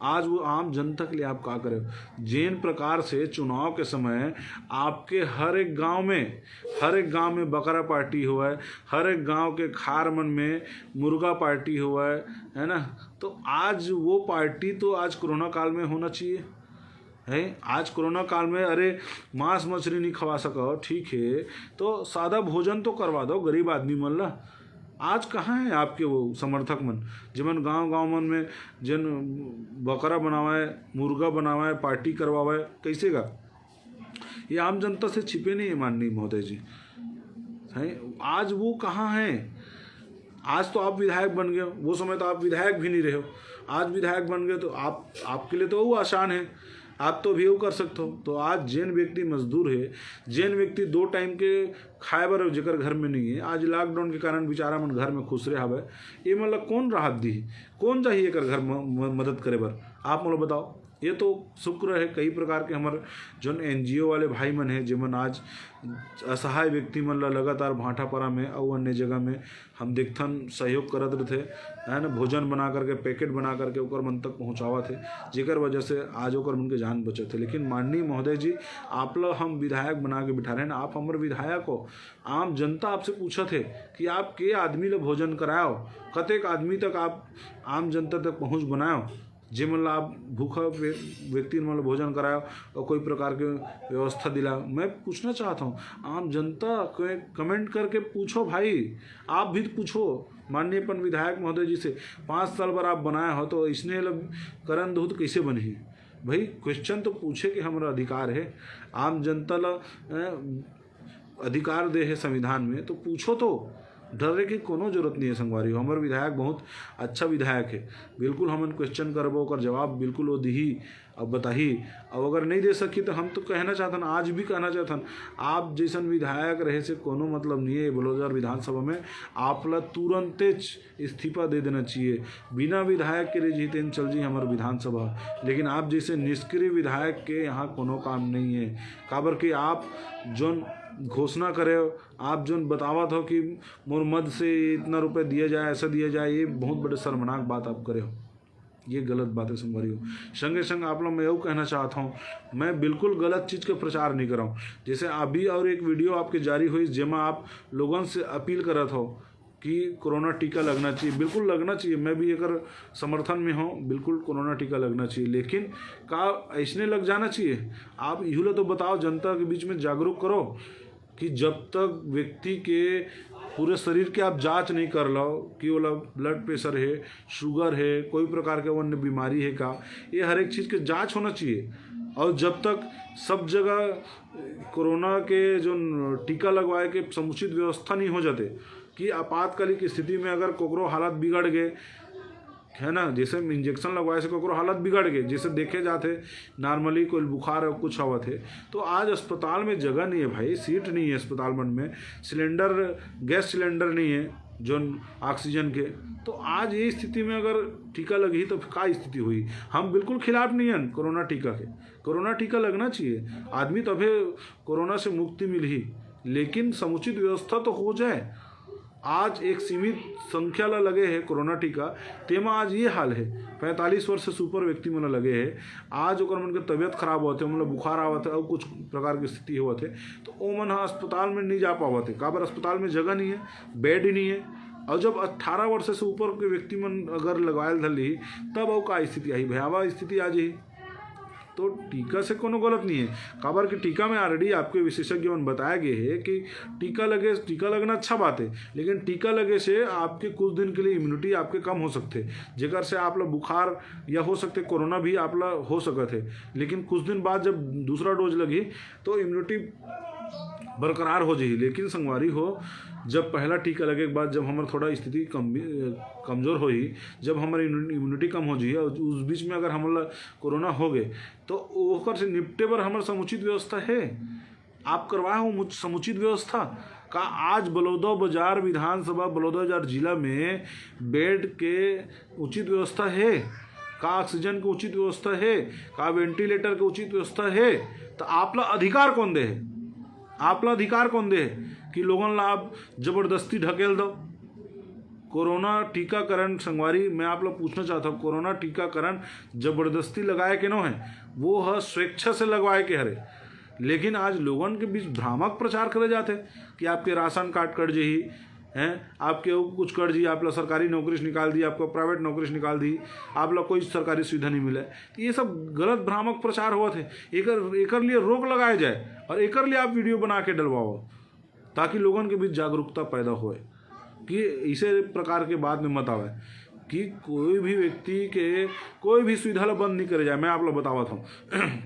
आज वो आम जनता के लिए आप का करे हो? जिन प्रकार से चुनाव के समय आपके हर एक गांव में, हर एक गांव में बकरा पार्टी होवय, हर एक गांव के खार मन में मुर्गा पार्टी होवय, है ना? तो आज वो पार्टी तो आज कोरोना काल में होना चाहिए, है। आज कोरोना काल में, अरे, मांस मछली नहीं खवा सको, ठीक है, तो सादा भोजन तो करवा दो गरीब आदमी मन ला। आज कहाँ है आपके वो समर्थक मन, जेमन गांव गांव मन में जन बकरा बनावे, मुर्गा बनावे, पार्टी करवावे? कैसे का? ये आम जनता से छिपे नहीं है माननीय महोदय जी, है। आज वो कहाँ है? आज तो आप विधायक बन गए हो, वो समय तो आप विधायक भी नहीं रहे हो। आज विधायक बन गए तो आप, आपके लिए तो वो आसान है, आप तो भी वो कर सकते हो। तो आज जेन व्यक्ति मजदूर है, जेन व्यक्ति दो टाइम के खाए बर जेकर घर में नहीं है, आज लॉकडाउन के कारण बेचारा मन घर में खुश रहे हवे, ये मन ला कौन राहत दी? कौन जाही एकर घर म-, म-, मदद करे बर? आप मोला बताओ। ये तो शुक्र है, कई प्रकार के हमर जोन एनजीओ वाले भाई मन है, जेमन आज असहाय व्यक्ति मन ला लगातार भाटापारा में अउ अन्य जगह में हम देखथन, सहयोग करत रथे, है ना, भोजन बना करके, पैकेट बना करके ओकर मन तक पहुँचावत हे, जेकर वजह से आज ओकर मन के जान बचत हे। लेकिन माननीय महोदय जी, आप ला हम विधायक बना के बिठा रहे हैं, आप हमर विधायक हो, आम जनता आपसे पूछत हे कि आप के आदमी ला भोजन करायो, कतेक आदमी तक आप आम जनता तक पहुँच बनायो, जेमन ला आप भूखा व्य-, व्यक्ति मन ला भोजन करायो और कोई प्रकार के व्यवस्था दिला। मैं पूछना चाहता हूँ, आम जनता को कमेंट करके पूछो भाई, आप भी पूछो माननीय अपन विधायक महोदय जी से, पाँच साल बर आप बनाए हो तो इसने लब करन दो तो कैसे बनही? भाई, क्वेश्चन तो पूछे के हमारा अधिकार है, आम जनता ला, अ, अधिकार दे है संविधान में, तो पूछो तो, डरे के कोनो जरूरत नहीं है संगवारी हो। हमर विधायक बहुत अच्छा विधायक है, बिल्कुल हमन क्वेश्चन करबो, ओकर जवाब बिल्कुल वो दिही, अब बताही। अब अगर नहीं दे सकी तो हम तो कहना चाहतन, आज भी कहना चाहतन, आप जैसन विधायक रहे से कोनो मतलब नहीं है बलौदाबाजार विधानसभा में। आप ला तुरंतेच इस्तीफा दे देना चाहिए। बिना विधायक के रही तेन चल जी हमर विधानसभा, लेकिन आप जैसे निष्क्रिय विधायक के यहाँ कोनो काम नहीं है। काबर कि आप जोन घोषणा करे हो, आप जोन बतावत हो कि मोर मद से इतना रुपये दिया जाए, ऐसा दिया जाए, ये बहुत बड़े शर्मनाक बात आप करे हो। ये गलत बात है संगवारी हो। संगे संग आप लोग मैं यू कहना चाहता हूँ, मैं बिल्कुल गलत चीज़ का प्रचार नहीं कर रहा हूँ। जैसे अभी और एक वीडियो आपके जारी हुई, जेमा आप लोगन से अपील करत हो कि कोरोना टीका लगना चाहिए, बिल्कुल लगना चाहिए, मैं भी एकर समर्थन में हूँ, बिल्कुल कोरोना टीका लगना चाहिए। लेकिन का ऐसने लग जाना चाहिए? आप इहू ला तो बताओ, जनता के बीच में जागरूक करो कि जब तक व्यक्ति के पूरे शरीर के आप जांच नहीं कर लो कि ओला ब्लड प्रेशर है, शुगर है, कोई प्रकार के अन्य बीमारी है का, ये हर एक चीज़ के जांच होना चाहिए। और जब तक सब जगह कोरोना के जो टीका लगवाए के समुचित व्यवस्था नहीं हो जाते, कि आपातकालिक स्थिति में अगर कोकरो हालत बिगड़ गए, है ना, जैसे इंजेक्शन लगवाए से कोकरो हालत बिगड़ गए, जैसे देखे जाते नॉर्मली कोई बुखार है, कुछ आवत है, तो आज अस्पताल में जगह नहीं है भाई, सीट नहीं है अस्पताल मन में, सिलेंडर, गैस सिलेंडर नहीं है जोन ऑक्सीजन के। तो आज ये स्थिति में अगर टीका लगी तो का स्थिति हुई? हम बिल्कुल खिलाफ नहीं हैं कोरोना टीका के। कोरोना टीका लगना चाहिए, आदमी तभे कोरोना से मुक्ति मिलही, लेकिन समुचित व्यवस्था तो हो जाए। आज एक सीमित संख्या ला लगे हे कोरोना टीका, तेमा आज ये हाल हे। पैंतालीस वर्ष से ऊपर व्यक्ति मन ला लगे हे, आज ओकर मन के तबियत खराब होथे, ओमन ला बुखार आवत हे, अउ कुछ प्रकार के स्थिति होवत हे, तो ओमन ह अस्पताल में नहीं जा पावत हे। काबर? अस्पताल में जगह नहीं है, बेड ही नहीं है। और जब अट्ठारह वर्ष से ऊपर के व्यक्ति मन अगर लगवाए ल धर लिही, तब अउ का स्थिति आही? भयावह स्थिति आ जाही। तो टीका से कोनो गलत नहीं है, काबर कि टीका में already आपके विशेषज्ञ मन बताया गए है कि टीका लगे, टीका लगना अच्छा बात है, लेकिन टीका लगे से आपके कुछ दिन के लिए इम्यूनिटी आपके कम हो सकते, जेकर से आप ला बुखार या हो सकते कोरोना भी आप ला हो सकत है, लेकिन कुछ दिन बाद जब दूसरा डोज लगी तो इम्यूनिटी बरकरार हो जाही। लेकिन संगवारी हो, जब पहला टीका लगे के बाद जब हमर थोड़ा स्थिति कम, कमजोर होही, जब हमर इम्यूनिटी कम हो जाही और उस बीच में अगर हमला कोरोना हो गए, तो ओकर से निपटे बर हमर समुचित व्यवस्था है? आप करवाए हो मुच-, समुचित व्यवस्था? का आज बलौदा बाजार विधानसभा, बलौदा बाजार जिला में बेड के उचित व्यवस्था है? का ऑक्सीजन के उचित व्यवस्था है? का वेंटिलेटर के उचित व्यवस्था है? तो आप ला अधिकार कौन दे है? आप ला अधिकार कौन दे है कि लोगन ला आप जबरदस्ती ढकेल दो? कोरोना टीकाकरण, संगवारी, मैं आप ला पूछना चाहता हूँ, कोरोना टीकाकरण जबरदस्ती लगाए के नो है, वो ह स्वेच्छा से लगवाए के हरे। लेकिन आज लोगन के बीच भ्रामक प्रचार करे जाते कि आपके राशन कार्ड कट जाही, हैं, आपके वो कुछ कट जाही, आप ला सरकारी नौकरी से निकाल दी, आपको प्राइवेट नौकरी से निकाल दी, आप ला कोई सरकारी सुविधा नहीं मिले। तो ये सब गलत भ्रामक प्रचार होवत है। एकर, एकर लिए रोक लगाए जाए और एकर लिए आप वीडियो बना के डलवाओ, ताकि लोगन के बीच जागरूकता पैदा होए कि इसे प्रकार के बात में मत आवे कि कोई भी व्यक्ति के कोई भी सुविधा ला बंद नहीं करे जाए। मैं आप ला बतावत हूँ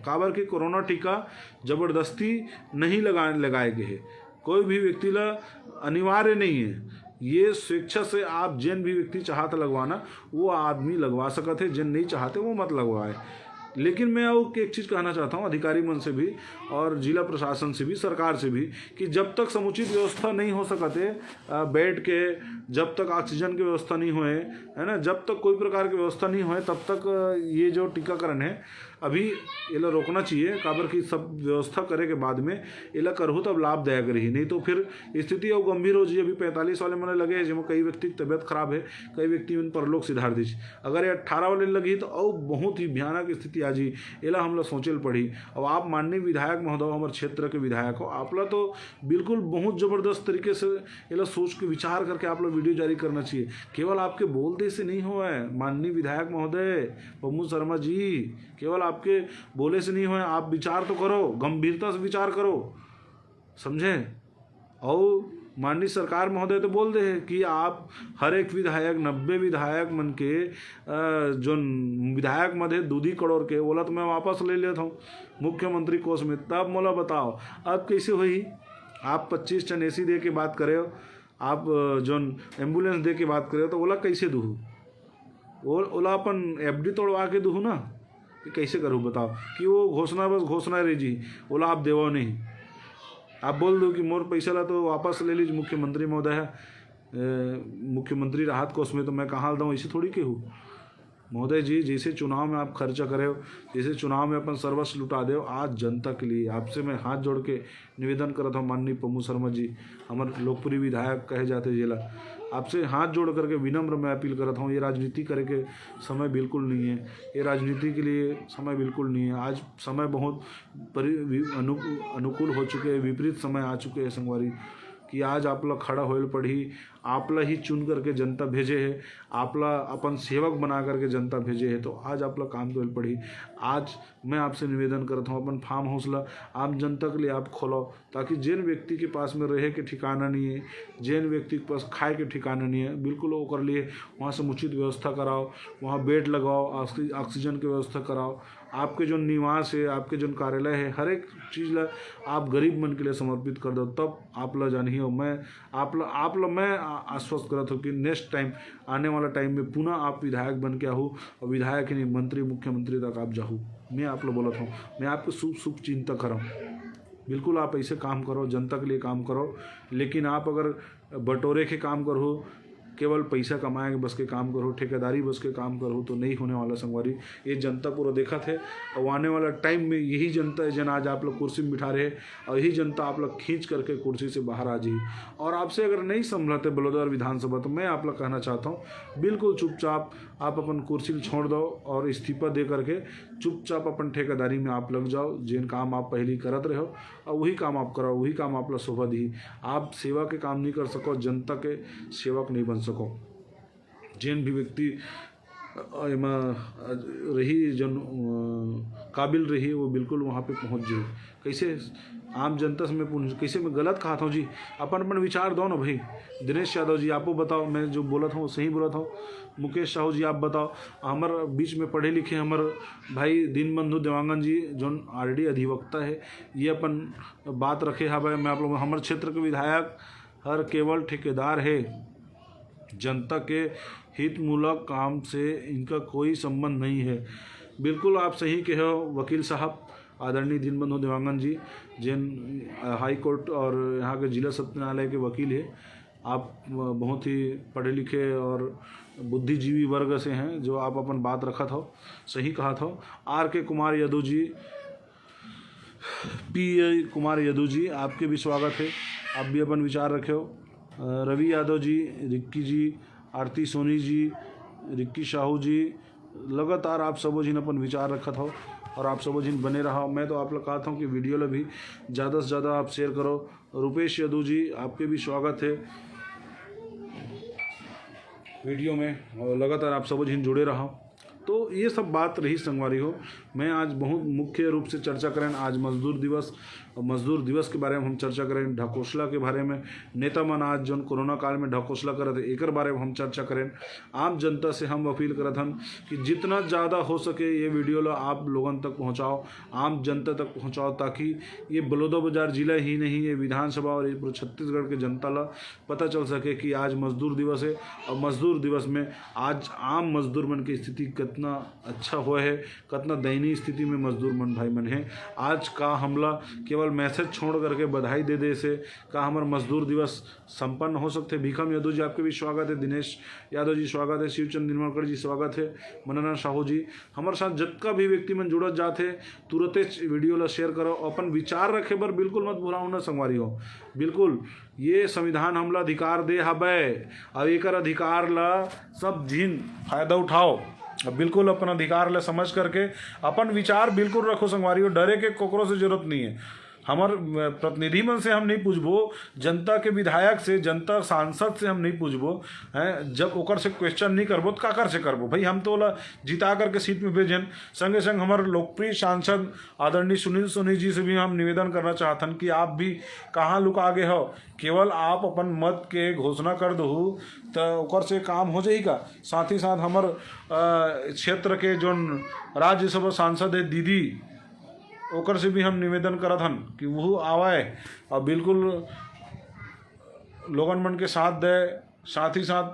काबर कि कोरोना टीका जबरदस्ती नहीं लगा, लगाए गए है। कोई भी व्यक्ति ला अनिवार्य नहीं है, ये स्वेच्छा से आप जेन भी व्यक्ति चाहत लगवाना, वो आदमी लगवा सकत है, जेन नहीं चाहते वो मत लगवाए। लेकिन मैं अउ एक चीज़ कहना चाहता हूँ अधिकारी मन से भी और जिला प्रशासन से भी, सरकार से भी, कि जब तक समुचित व्यवस्था नहीं हो सकत है, अ, बेड के, जब तक ऑक्सीजन के व्यवस्था नहीं होए, है ना, जब तक कोई प्रकार के व्यवस्था नहीं होए, तब तक, अ, ये जो टीकाकरण है, अभी एला रोकना चाहिए। काबर कि सब व्यवस्था करे के बाद में एला करहू तब लाभदायक रही, नहीं तो फिर स्थिति अउ गंभीर हो जाही। अभी पैंतालीस वाले मन लगे है, जेमा कई व्यक्ति के तबियत खराब है, कई व्यक्ति मन परलोक सिधार दीस। अगर ये अट्ठारह वाले लगी तो अउ बहुत ही भयानक स्थिति आ जाही। एला हमला सोचे ल पड़ी। अब आप माननीय विधायक महोदय, हमर क्षेत्र के विधायक हो, आप ला तो बिल्कुल बहुत जबरदस्त तरीके से एला सोच के विचार करके आप ला वीडियो जारी करना चाहिए। केवल आपके बोल दे से नहीं होए, माननीय विधायक महोदय पम्मू शर्मा जी, केवल आपके बोले से नहीं होए, आप विचार तो करो, गंभीरता से विचार करो, समझे? अउ माननीय सरकार महोदय तो बोल दे है कि आप हर एक विधायक, नब्बे विधायक मन के, अ, जोन विधायक मद हे दूधी करोड़ के, ओला तो मैं वापस ले लेत हूँ मुख्यमंत्री कोष में। तब मोला बताओ, अब कैसे होही? आप पच्चीस टन एसी दे के बात करे हो, आप, अ, जोन एम्बुलेंस दे के बात करे हो, तो ओला कैसे दूहू? ओ-, ओला अपन एफडी तोड़वा के दूहू ना, कि कैसे करूँ बताओ? कि वो घोषणा बस घोषणा रह जी, ओला आप देवो नहीं। आप बोल दो कि मोर पैसा ला तो वापस ले लीजिए मुख्यमंत्री महोदय, ए, मुख्यमंत्री राहत कोष में, तो मैं कहाँ दऊँ, ऐसे थोड़ी कहूँ। महोदय जी, जैसे चुनाव में आप खर्चा करे हो, जैसे चुनाव में अपन सर्वस्व लुटा दे हो, आज जनता के लिए आपसे मैं हाथ जोड़ के निवेदन करत हूँ, माननीय पम्मू शर्मा जी, हमर लोकप्रिय विधायक कहे जाते जेला, आपसे हाथ जोड़ करके विनम्र मैं अपील करत हूँ, ये राजनीति करे के समय बिल्कुल नहीं है, ये राजनीति के लिए समय बिल्कुल नहीं है। आज समय बहुत परि-, वि-, अनु-, अनुकूल हो चुके हैं, विपरीत समय आ चुके हैं संगवारी, कि आज आप ला खड़ा होए ल पड़ही, आप ला ही चुन करके जनता भेजे है, आप ला अपन सेवक बना करके जनता भेजे है, तो आज आप ला काम करे ल पड़ही। आज मैं आपसे निवेदन करत हूँ, अपन फार्म हाउस ला आम जनता के लिए आप खोलो, ताकि जेन व्यक्ति के पास में रहे के ठिकाना नहीं है, जेन व्यक्ति के पास खाए के ठिकाना नहीं है, बिल्कुल ओकर लिए वहाँ समुचित व्यवस्था कराओ, वहाँ बेड लगाओ, ऑक्सी-, ऑक्सीजन के व्यवस्था कराओ। आपके जो निवास है, आपके जो कार्यालय है, हर एक चीज़ ला आप गरीब मन के लिए समर्पित कर दो, तब आप ला जानही हो। मैं आप ला, आप ला मैं आ-, आश्वस्त करत हूँ कि नेक्स्ट टाइम, आने वाला टाइम में पुनः आप विधायक बन के आहू और विधायक ही नहीं, मंत्री, मुख्यमंत्री तक आप जाहू। मैं आप ला बोलत हूँ, मैं आपके शुभ, शुभ चिंतक हरव। बिल्कुल आप ऐसे काम करो, जनता के लिए काम करो, लेकिन आप अगर बटोरे के काम करो, केवल पैसा कमाए के बस के काम करहू, ठेकेदारी बस के काम करहू, तो नहीं होने वाला संगवारी। ये जनता पूरा देखत हे, अउ आने वाला टाइम में यही जनता हे, जेन आज आप लोग कुर्सी में बिठा रहे हे, अउ यही जनता आप लोग खींच करके कुर्सी से बाहर आ जाही। और आपसे अगर नहीं संभलत हे बलौदाबाजार विधानसभा, तो मैं आप लोग कहना चाहता हूँ, बिल्कुल चुपचाप आप अपन कुर्सी ल छोड़ दो और इस्तीफा दे करके चुपचाप अपन ठेकेदारी में आप लग जाओ, जेन काम आप पहली करत रहे हो, और वही काम आप करो, वही काम आप ला शोभा दी। आप सेवा के काम नहीं कर सको, जनता के सेवक नहीं बन सको। जेन भी व्यक्ति, अ, एमा, अ, रही, जन, अ, काबिल रही, वो बिल्कुल वहाँ पे पहुँच जाए। कैसे आम जनता से मैं पूछ, कैसे मैं गलत कहत हूँ जी? अपन अपन विचार दो ना भाई। दिनेश यादव जी, आपो बताओ, मैं जो बोलत हूँ, सही बोलत हूँ? मुकेश साहू जी, आप बताओ। हमर बीच में पढ़े लिखे हमर भाई दीनबंधु देवांगन जी, जोन आरडी अधिवक्ता है, ये अपन बात रखे हवे। मैं आप लोग, हमर क्षेत्र के विधायक हर केवल ठेकेदार है, जनता के हितमूलक काम से इनका कोई संबंध नहीं है। बिल्कुल आप सही कहे हो वकील साहब, आदरणीय दीनबंधु देवांगन जी, जेन हाई कोर्ट और यहाँ के जिला सत्र न्यायालय के वकील है। आप बहुत ही पढ़े लिखे और बुद्धिजीवी वर्ग से हैं, जो आप अपन बात रखत हो, सही कहत हो। आर के कुमार यदु जी, पी ए कुमार यदु जी, आपके भी स्वागत है, आप भी अपन विचार रखे हो। अ, रवि यादव जी, रिक्की जी, आरती सोनी जी, रिक्की साहू जी, लगातार आप सबो झिन अपन विचार रखत हो और आप सबो झिन बने रहा। मैं तो आप लोग कहता हूँ कि वीडियो ला भी ज़्यादा से ज़्यादा आप शेयर करो। रुपेश यदु जी, आपके भी स्वागत है वीडियो में, और लगातार आप सबो झिन जुड़े रहा। तो ये सब बात रही संगवारी हो। मैं आज बहुत मुख्य रूप से चर्चा करें, आज मजदूर दिवस, और मजदूर दिवस के बारे में हम चर्चा करें, ढकोसला के बारे में, नेता मन आज जोन कोरोना काल में ढकोसला करत है, एकर बारे में हम चर्चा करें। आम जनता से हम अपील करत हन कि जितना ज़्यादा हो सके ये वीडियो ला आप लोगन तक पहुँचाओ, आम जनता तक पहुँचाओ, ताकि ये बलौदाबाजार जिला ही नहीं, ये विधानसभा और ये पूरे छत्तीसगढ़ के जनता ला पता चल सके कि आज मजदूर दिवस है। और मजदूर दिवस में आज आम मजदूर मन की स्थिति कितना अच्छा हुआ है, कितना दयनीय स्थिति में मजदूर मन भाई मन है। आज का हमला केवल मैसेज छोड़ करके बधाई दे दे से का हमर मजदूर दिवस संपन्न हो सकते? भीखम यदु जी, आपके भी स्वागत है। दिनेश यादव जी, स्वागत है। शिवचंद निर्मलकर जी, स्वागत है। मनना साहू जी, हमारे साथ जतका भी व्यक्ति मन जुड़त जात है, तुरंते वीडियो ला शेयर करो। अपन विचार रखे बर बिल्कुल मत भुलाओ ना संगवारी हो। बिल्कुल, ये संविधान हमला अधिकार दे हबे, और एकर अधिकार ला सब झिन फायदा उठाओ। अब बिल्कुल अपन अधिकार ला समझ करके अपन विचार बिल्कुल रखो संगवारी हो, डरे के कोकरो से जरूरत नहीं है। हमर, अ, प्रतिनिधि मन से हम नहीं पूछबो, जनता के विधायक से, जनता सांसद से हम नहीं पूछबो, हैं, जब ओकर से क्वेश्चन नहीं करबो तो काकर से करबो भाई? हम तो ओला जिता करके सीट में भेजन। संगे संग हमर लोकप्रिय सांसद आदरणीय सुनील सोनी जी से भी हम निवेदन करना चाहथन कि आप भी कहाँ लुका गे हो, केवल आप अपन मत के घोषणा कर दहू त ओकर से काम हो जाही का? साथ ही साथ हमर, अ, क्षेत्र के जोन राज्यसभा सांसद है दीदी, ओकर से भी हम निवेदन करत हन कि वो आवे और बिल्कुल लोगन मन के साथ दे। साथ ही साथ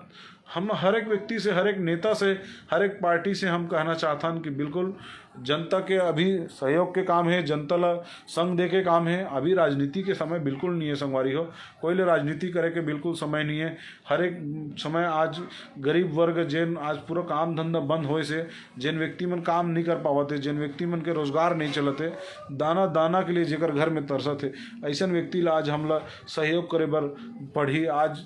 हम हर एक व्यक्ति से, हर एक नेता से, हर एक पार्टी से हम कहना चाहथन कि बिल्कुल जनता के अभी सहयोग के काम है, जनता ला संग दे के काम है। अभी राजनीति के समय बिल्कुल नहीं है संगवारी हो, कोई ले राजनीति करे के बिल्कुल समय नहीं है। हर एक समय आज गरीब वर्ग जेन आज पूरा काम धंधा बंद होए से, जेन व्यक्ति मन काम नहीं कर पावत है, जेन व्यक्ति मन के रोजगार नहीं चलत है, दाना दाना के लिए जेकर घर में तरसत है, ऐसन व्यक्ति ला आज हमला सहयोग करे बर पड़ही। आज,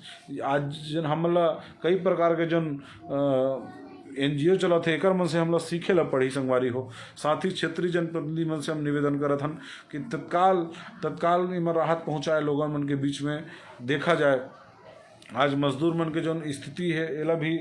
आज जेन हमला कई प्रकार के जोन, अ, एनजीओ चलत है, एकर मन से हमला सीखे ला पड़ही संगवारी हो। साथ ही क्षेत्रीय जनप्रतिनिधि मन से हम निवेदन करत हन कि तत्काल, तत्काल एमा राहत पहुँचाए, लोगन मन के बीच में देखा जाए। आज मजदूर मन के जोन स्थिति है, एला भी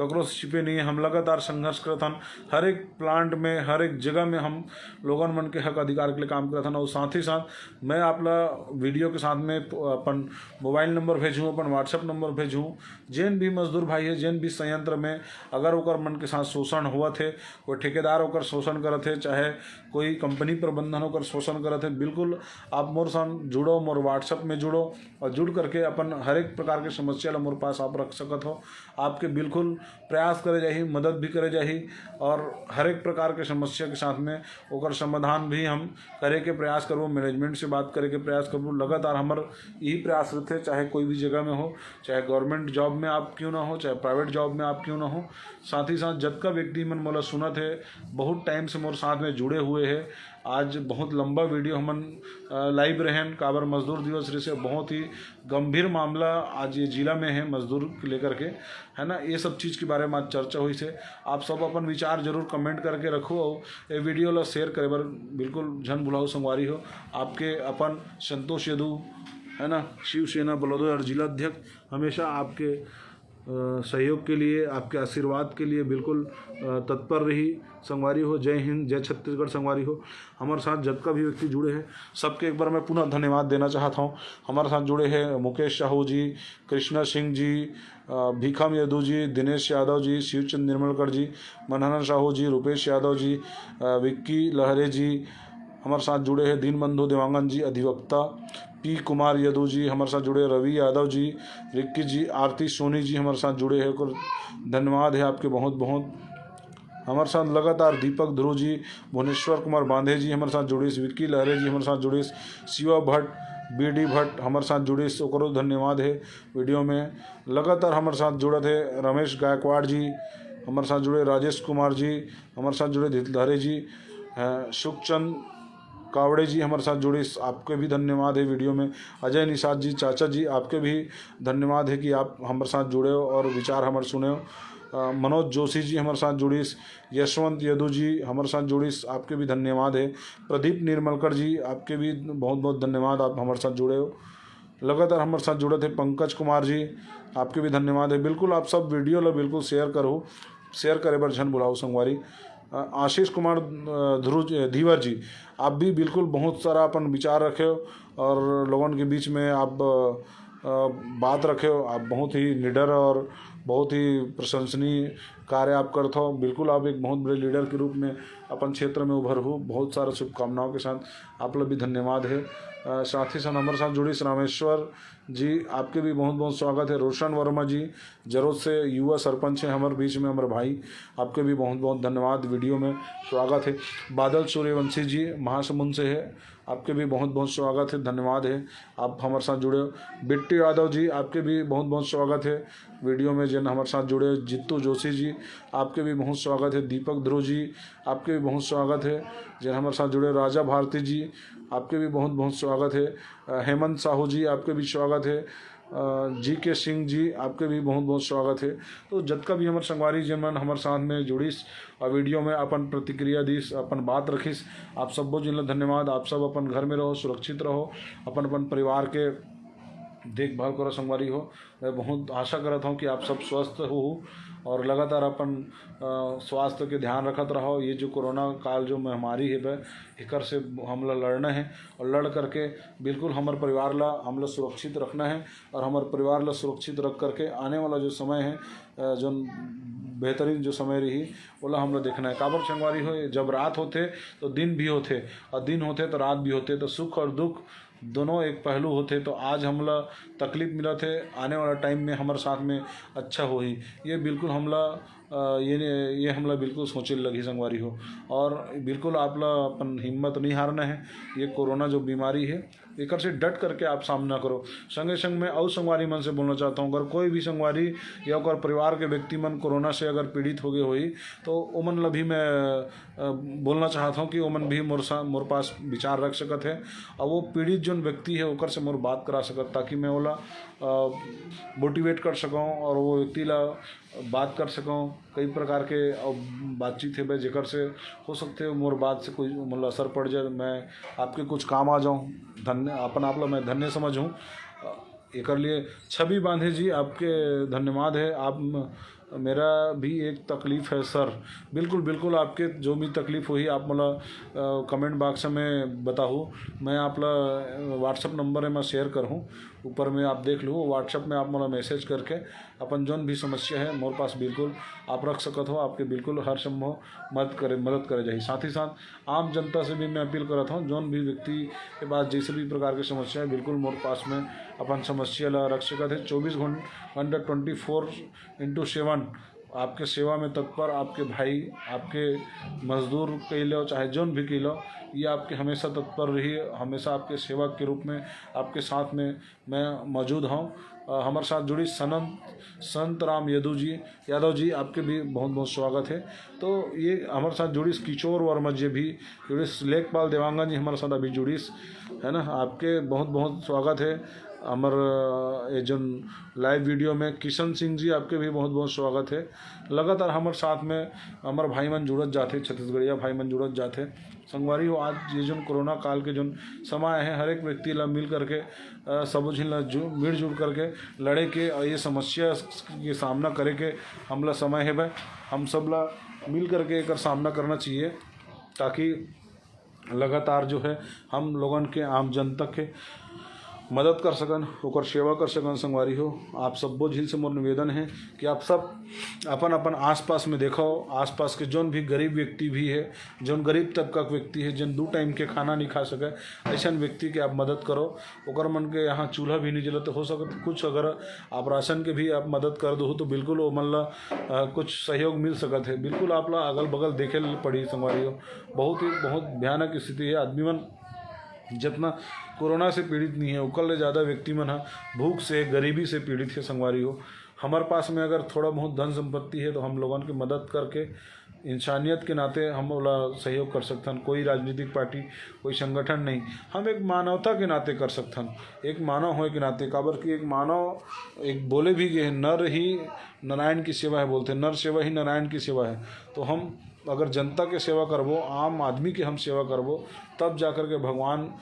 ककरो से छिपे नहीं है। हम लगातार संघर्ष करत हन, हर एक प्लांट में, हर एक जगह में हम लोगन मन के हक अधिकार के लिए काम करत हन। और साथ ही साथ मैं आपला वीडियो के साथ में अपन मोबाइल नंबर भेजूँ, अपन WhatsApp नंबर भेजूँ। जेन भी मजदूर भाई है, जेन भी संयंत्र में अगर ओकर मन के साथ शोषण होवत है, कोई ठेकेदार ओकर शोषण करत है, चाहे कोई कंपनी प्रबंधन ओकर शोषण करत है, बिल्कुल आप मोर साथ जुड़ो, मोर WhatsApp में जुड़ो और जुड़ करके अपन हर एक प्रकार के समस्या समस्या ला मोर पास आप रख सकत हो। आपके बिल्कुल प्रयास करे जाही, मदद भी करे जाही और हर एक प्रकार के समस्या के साथ में ओकर समाधान भी हम करे के प्रयास करबो, मैनेजमेंट से बात करे के प्रयास करबो। लगातार हमर यही प्रयास रहते, चाहे कोई भी जगह में हो, चाहे गवर्नमेंट जॉब में आप क्यों ना हो, चाहे प्राइवेट जॉब में आप क्यों ना हो। साथ ही साथ जतका व्यक्ति मन मोला सुनत हे, बहुत टाइम से मोर साथ में जुड़े हुए हे। आज बहुत लंबा वीडियो हमन लाइव रहेन, काबर मजदूर दिवस रहिसे, बहुत ही गंभीर मामला आज ये जिला में है मजदूर के लेकर के, है ना। ये सब चीज़ के बारे में आज चर्चा होइसे। आप सब अपन विचार जरूर कमेंट करके रखो और ये वीडियो ला शेयर करे बर बिल्कुल झन भुलाओ संगवारी हो। आपके अपन संतोष यदु, है ना, शिवसेना बलौदाबाजार जिला अध्यक्ष, हमेशा आपके अ, सहयोग के लिए, आपके आशीर्वाद के लिए बिल्कुल अ, तत्पर रही संगवारी हो। जय हिंद, जय छत्तीसगढ़ संगवारी हो। हमारे साथ जतका भी व्यक्ति जुड़े हैं, सबके एक बार मैं पुनः धन्यवाद देना चाहता हूँ। हमारे साथ जुड़े हैं मुकेश साहू जी, कृष्णा सिंह जी, अ, भीखम यदु जी, दिनेश यादव जी, शिवचंद निर्मलकर जी, मनहरन साहू जी, रूपेश यादव जी, अ, विक्की लहरे जी, हमारे साथ जुड़े हैं दीनबंधु देवांगन जी, अधिवक्ता पी कुमार यदु जी, हमारे साथ जुड़े रवि यादव जी, रिक्की जी, आरती सोनी जी हमारे साथ जुड़े हैं, ओकर धन्यवाद है आपके बहुत बहुत। हमारे साथ लगातार दीपक ध्रुव जी, भुवनेश्वर कुमार बांधे जी हमारे साथ जुड़िस, विक्की लहरे जी हमारे साथ जुड़िस, शिवा भट्ट, बी डी भट्ट हमारे साथ जुड़िस, ओकरो धन्यवाद है वीडियो में। लगातार हमारे साथ जुड़त है रमेश गायकवाड़ जी, हमारे साथ जुड़े राजेश कुमार जी, हमारे साथ जुड़े धीरधारी जी, अ, सुखचंद कावड़े जी हमारे साथ जुड़िस, आपके भी धन्यवाद है वीडियो में। अजय निषाद जी, चाचा जी, आपके भी धन्यवाद है कि आप हमारे साथ जुड़े हो और विचार हमारे सुने हो। अ, मनोज जोशी जी हमारे साथ जुड़िस, यशवंत यदु जी हमारे साथ जुड़िस, आपके भी धन्यवाद है। प्रदीप निर्मलकर जी, आपके भी बहुत बहुत धन्यवाद, आप हमारे साथ जुड़े हो। लगातार हमारे साथ जुड़त है पंकज कुमार जी, आपके भी धन्यवाद है। बिल्कुल आप सब वीडियो ला बिल्कुल शेयर करो, शेयर करे बर झन भुलाओ संगवारी। अ, आशीष कुमार, अ, ध्रुव जी, धीवर जी, आप भी बिल्कुल बहुत सारा अपन विचार रखे हो और लोगन के बीच में आप, अ, बात रखे हो। आप बहुत ही निडर और बहुत ही प्रशंसनीय कार्य आप करत हो। बिल्कुल आप एक बहुत बड़े लीडर के रूप में अपन क्षेत्र में उभर हो। बहुत सारा शुभकामनाओं के साथ आप लोग भी धन्यवाद है। अ, साथ ही साथ हमारे साथ जुड़िस रामेश्वर जी, आपके भी बहुत बहुत स्वागत है। रोशन वर्मा जी, जरोद से युवा सरपंच हैं हमारे बीच में, हमारे भाई, आपके भी बहुत बहुत धन्यवाद, वीडियो में स्वागत है। बादल सूर्यवंशी जी महासमुंद से है, आपके भी बहुत बहुत स्वागत है, धन्यवाद है, आप हमारे साथ जुड़े हो। बिट्टू यादव जी, आपके भी बहुत बहुत स्वागत है वीडियो में, जिन हमारे साथ जुड़े हो। जित्तू जोशी जी, आपके भी बहुत स्वागत है। दीपक ध्रुव जी, आपके भी बहुत स्वागत है, जिन हमारे साथ जुड़े हो। राजा भारती जी, आपके भी बहुत बहुत स्वागत है। अ, हेमंत साहू जी, आपके भी स्वागत है। अ, जी के सिंह जी, आपके भी बहुत बहुत स्वागत है। तो जतका भी हमारे संगवारी जिन मन हमारे साथ में जुड़िस और वीडियो में अपन प्रतिक्रिया दिस, अपन बात रखिस, आप सबो जिन ला धन्यवाद। आप सब अपन घर में रहो, सुरक्षित रहो, अपन अपन परिवार के देखभाल करो संगवारी हो। मैं बहुत आशा करत हूँ कि आप सब स्वस्थ हो और लगातार अपन, अ, स्वास्थ्य के ध्यान रखत रहो। ये जो कोरोना काल जो महामारी है बे, एकर से हमला लड़ना है और लड़ करके बिल्कुल हमर परिवार ला, हमला सुरक्षित रखना है और हमर परिवार ला सुरक्षित रख करके आने वाला जो समय है, अ, जो बेहतरीन जो समय रही, ओला हमला देखना है। काबर संगवारी हो, जब रात होथे तो दिन भी होथे और दिन होथे तो रात भी होथे, तो सुख और दुख दोनों एक पहलू होथे। तो आज हमला तकलीफ मिलत हे, आने वाला टाइम में हमर साथ में अच्छा होही, ये बिल्कुल हमला, अ, ये, ये हमला बिल्कुल सोचे लगही संगवारी हो। और बिल्कुल आप ला अपन हिम्मत नहीं हारना है। ये कोरोना जो बीमारी है, एकर से डट करके आप सामना करो। संगे संग में अउ संगवारी मन से बोलना चाहता हूँ, अगर कोई भी संगवारी या ओकर परिवार के व्यक्ति मन कोरोना से अगर पीड़ित हो गए होही, तो ओमन ला भी मैं, अ, बोलना चाहता हूँ कि ओमन भी मोर सा-, मोर पास विचार रख सकत है और वो पीड़ित जोन व्यक्ति है ओकर से मोर बात करा सकत, ताकि मैं ओला, अ, मोटिवेट कर सकूँ और वो व्यक्ति ला बात कर सकूँ। कई प्रकार के अउ बातचीत है भाई, जेकर से हो सकते हो मोर बात से कोई मतलब असर पड़ जाए, मैं आपके कुछ काम आ जाऊँ। धन्य, अपन आप ला मैं धन्य समझूँ। अ, एकर लिए छवि बांधे जी, आपके धन्यवाद है। आप म-, मेरा भी एक तकलीफ है सर। बिल्कुल, बिल्कुल, आपके जो भी तकलीफ होही, आप मोला, अ, comment box में बताहू। मैं आप ला, अ, WhatsApp नंबर है, मैं share करहूँ, ऊपर में आप देख लू। WhatsApp में आप मोला message करके अपन जौन भी समस्या है मोर पास बिल्कुल आप रख सकत हो। आपके बिल्कुल हर संभव मदद करे, मदद करे जाही। साथ ही साथ आम जनता से भी मैं अपील करत हूँ, जौन भी व्यक्ति के पास जैसे भी प्रकार के समस्या है, बिल्कुल मोर पास में अपन समस्या ला रख सकत है। चौबीस घंटा, twenty four into seven आपके सेवा में तत्पर, आपके भाई, आपके मजदूर कह लो, चाहे जौन भी कह लो, ये आपके हमेशा तत्पर रही, हमेशा आपके सेवक के रूप में, आपके साथ में मैं मौजूद हूँ। अ, हमारे साथ जुड़ी सनंत, संत राम यदु जी, यादव जी, आपके भी बहुत बहुत स्वागत है। तो ये हमारे साथ जुड़ी किशोर वर्मा जी भी जुड़ी, लेखपाल देवांगन जी हमारे साथ अभी जुड़ी, है ना, आपके बहुत बहुत स्वागत है। हमार, अ, ये जो live video में किशन सिंह जी, आपके भी बहुत बहुत स्वागत है। लगातार हमारे साथ में हमार भाई मन जुड़त जाते, छत्तीसगढ़िया भाई मन जुड़त जाते। संगवारी हो, आज ये जो कोरोना काल के जो समय है, हर एक व्यक्ति ला मिल करके, अ, सबो झिन ला जु-, मिलजुल करके लड़े के और ये समस्या के सामना करे के हमला समय है भाई। हम सब ला मिल करके एकर सामना करना चाहिए, ताकि लगातार जो है हम लोगन के, आम जनता के मदद कर सकन, ओकर सेवा कर सकन। संगवारी हो, आप सब्बो झिन से मोर निवेदन है कि आप सब अपन अपन आसपास में देखो, आसपास के जौन भी गरीब व्यक्ति भी है, जौन गरीब तबका के व्यक्ति है, जौन दू टाइम के खाना नहीं खा सके, ऐसन व्यक्ति के आप मदद करो। ओकर मन के यहाँ चूल्हा भी नहीं जलत, हो सकत कुछ अगर आप राशन के भी आप मदद कर दो तो बिल्कुल वो मन ला, अ, कुछ सहयोग मिल सकत है। बिल्कुल आप ला अगल बगल देखे ल पड़ी संगवारी हो, बहुत ही, बहुत भयानक स्थिति है। आदमी मन जितना कोरोना से पीड़ित नहीं है, ओकर ले ज़्यादा व्यक्ति मन ह भूख से, गरीबी से पीड़ित है संगवारी हो। हमारे पास में अगर थोड़ा बहुत धन संपत्ति है तो हम लोगन के मदद करके इंसानियत के नाते हम ओला सहयोग कर सकथन। कोई राजनीतिक पार्टी, कोई संगठन नहीं, हम एक मानवता के नाते कर सकथन। एक मानव होए के नाते, काबर कि एक मानव, एक बोले भी गए हैं, "नर ही नारायण की सेवा है" बोलते हैं, "नर सेवा ही नारायण की सेवा है।" तो हम अगर जनता के सेवा करबो, आम आदमी के हम सेवा करबो, तब जा करके भगवान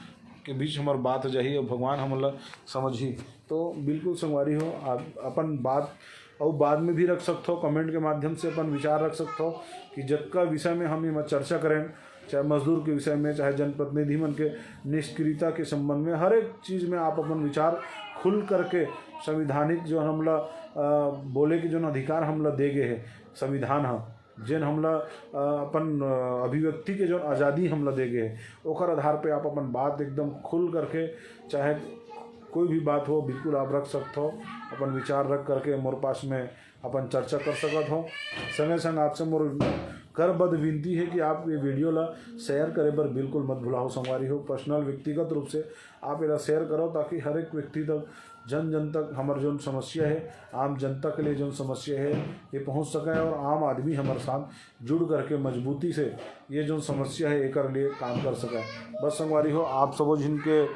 के बीच हमार बात जाही और भगवान हमन ला समझही। तो बिल्कुल संगवारी हो, आप अपन बात अउ बाद में भी रख सकथो, comment के माध्यम से अपन विचार रख सकथो कि जतका विषय में हम एमा चर्चा करें, चाहे मजदूर के विषय में, चाहे जनप्रतिनिधि मन के निष्क्रियता के संबंध में, हर एक चीज़ में आप अपन विचार खुल करके, संवैधानिक जो हमला, अ, बोले के जो अधिकार हमला दे गए है संविधान ह, जेन हमला, अ, अपन, अ, अभिव्यक्ति के जो आज़ादी हमला दे गए है, ओकर आधार पे आप अपन बात एकदम खुल करके, चाहे कोई भी बात हो, बिल्कुल आप रख सकथो, अपन विचार रख करके मोर पास में अपन चर्चा कर सकत हो। संगे संग आपसे मोर करबद्ध विनती है कि आप ये video ला share करे बर बिल्कुल मत भुलाओ संगवारी हो। Personal, व्यक्तिगत रूप से आप एला share करो, ताकि हर एक व्यक्ति तक, जन जन तक हमर जोन समस्या है, आम जनता के लिए जोन समस्या है, ये पहुंच सके और आम आदमी हमर साथ जुड़ करके मजबूती से ये जोन समस्या है, एकर लिए काम कर सके। बस संगवारी हो, आप सबो झिन के, अ,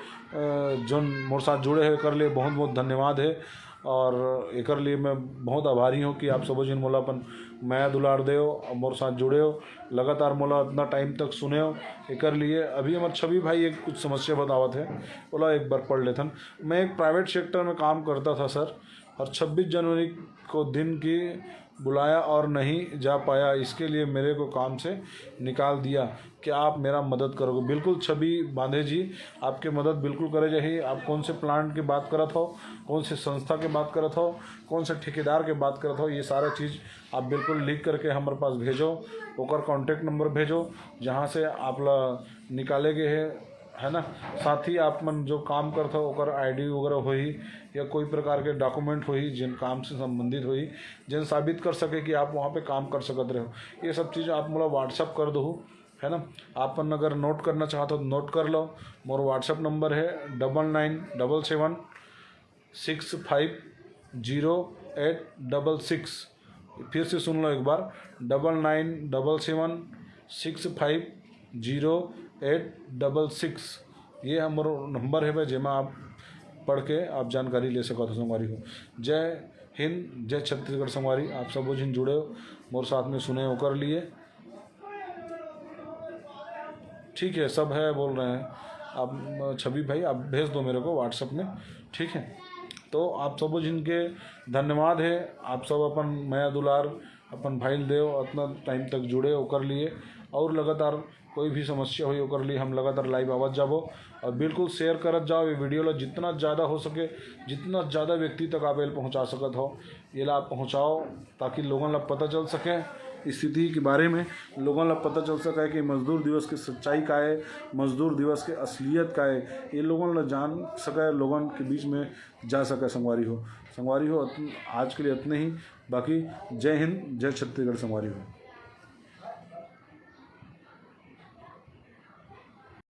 जोन मोर साथ जुड़े हैं, एकर लिए बहुत बहुत धन्यवाद है। और एकर लिए मैं बहुत आभारी हूँ कि आप सबो झिन मोला अपन मया दुलार देव, मोर साथ जुड़े हो, लगातार मोला इतना time तक सुने हो, एकर लिए। अभी हमर छवि भाई एक कुछ समस्या बतावत है, ओला एक बार पढ़ लेथन। "मैं एक private sector में काम करता था सर, और छब्बीस जनवरी को दिन की बुलाया और नहीं जा पाया, इसके लिए मेरे को काम से निकाल दिया। क्या आप मेरा मदद करोगे?" बिल्कुल छवि बांधे जी, आपके मदद बिल्कुल करे जाही। आप कौन से plant की बात करत हो, कौन से संस्था के बात करत हो, कौन से ठेकेदार के बात करत हो, ये सारा चीज़ आप बिल्कुल लिख करके हमारे पास भेजो, ओकर contact number भेजो, जहाँ से आप ला निकाले गए है, है ना। साथ ही आप मन जो काम करत हो, ओकर ID वगैरह होही या कोई प्रकार के document होही, जिन काम से संबंधित होही, जिन साबित कर सके कि आप वहाँ पे काम कर सकत रहे हो, ये सब चीज़ आप मोला WhatsApp कर दो, है ना। आप मन अगर note करना चाहत हो तो note कर लो। मोर WhatsApp number है double nine double seven six five zero eight double six। फिर से सुन लो एक बार, double nine double seven six five zero eight double six। ये हमर number है भाई, जेमा आप पढ़ के आप जानकारी ले सकत हो संगवारी हो। जय हिंद, जय छत्तीसगढ़ संगवारी। आप सबो झिन जुड़े हो, मोर साथ में सुने हो कर लिए। ठीक है, सब है बोल रहे हैं आप, छवि भाई, आप भेज दो मेरे को WhatsApp में, ठीक है। तो आप सबो झिन के धन्यवाद हे। आप सब अपन मया दुलार, अपन भाई ल देव, अतना टाइम तक जुड़े ओकर लिए, और लगातार कोई भी समस्या होई ओकर लिए हम लगातार लाइव आवत जाबो। और बिल्कुल शेयर करत जाओ ये वीडियो ला, जितना ज़्यादा हो सके, जितना ज़्यादा व्यक्ति तक आप एला पहुँचा सकत हो, एला आप पहुँचाओ, ताकि लोगन ला पता चल सके स्थिति के बारे में, लोगन ला पता चल सके कि मजदूर दिवस के सच्चाई का है, मजदूर दिवस के असलियत का है, ये लोगन ला जान सके, लोगन के बीच में जा सके। संगवारी हो, संगवारी हो, अत-, आज के लिए इतने ही। बाकी जय हिंद, जय छत्तीसगढ़ संगवारी हो।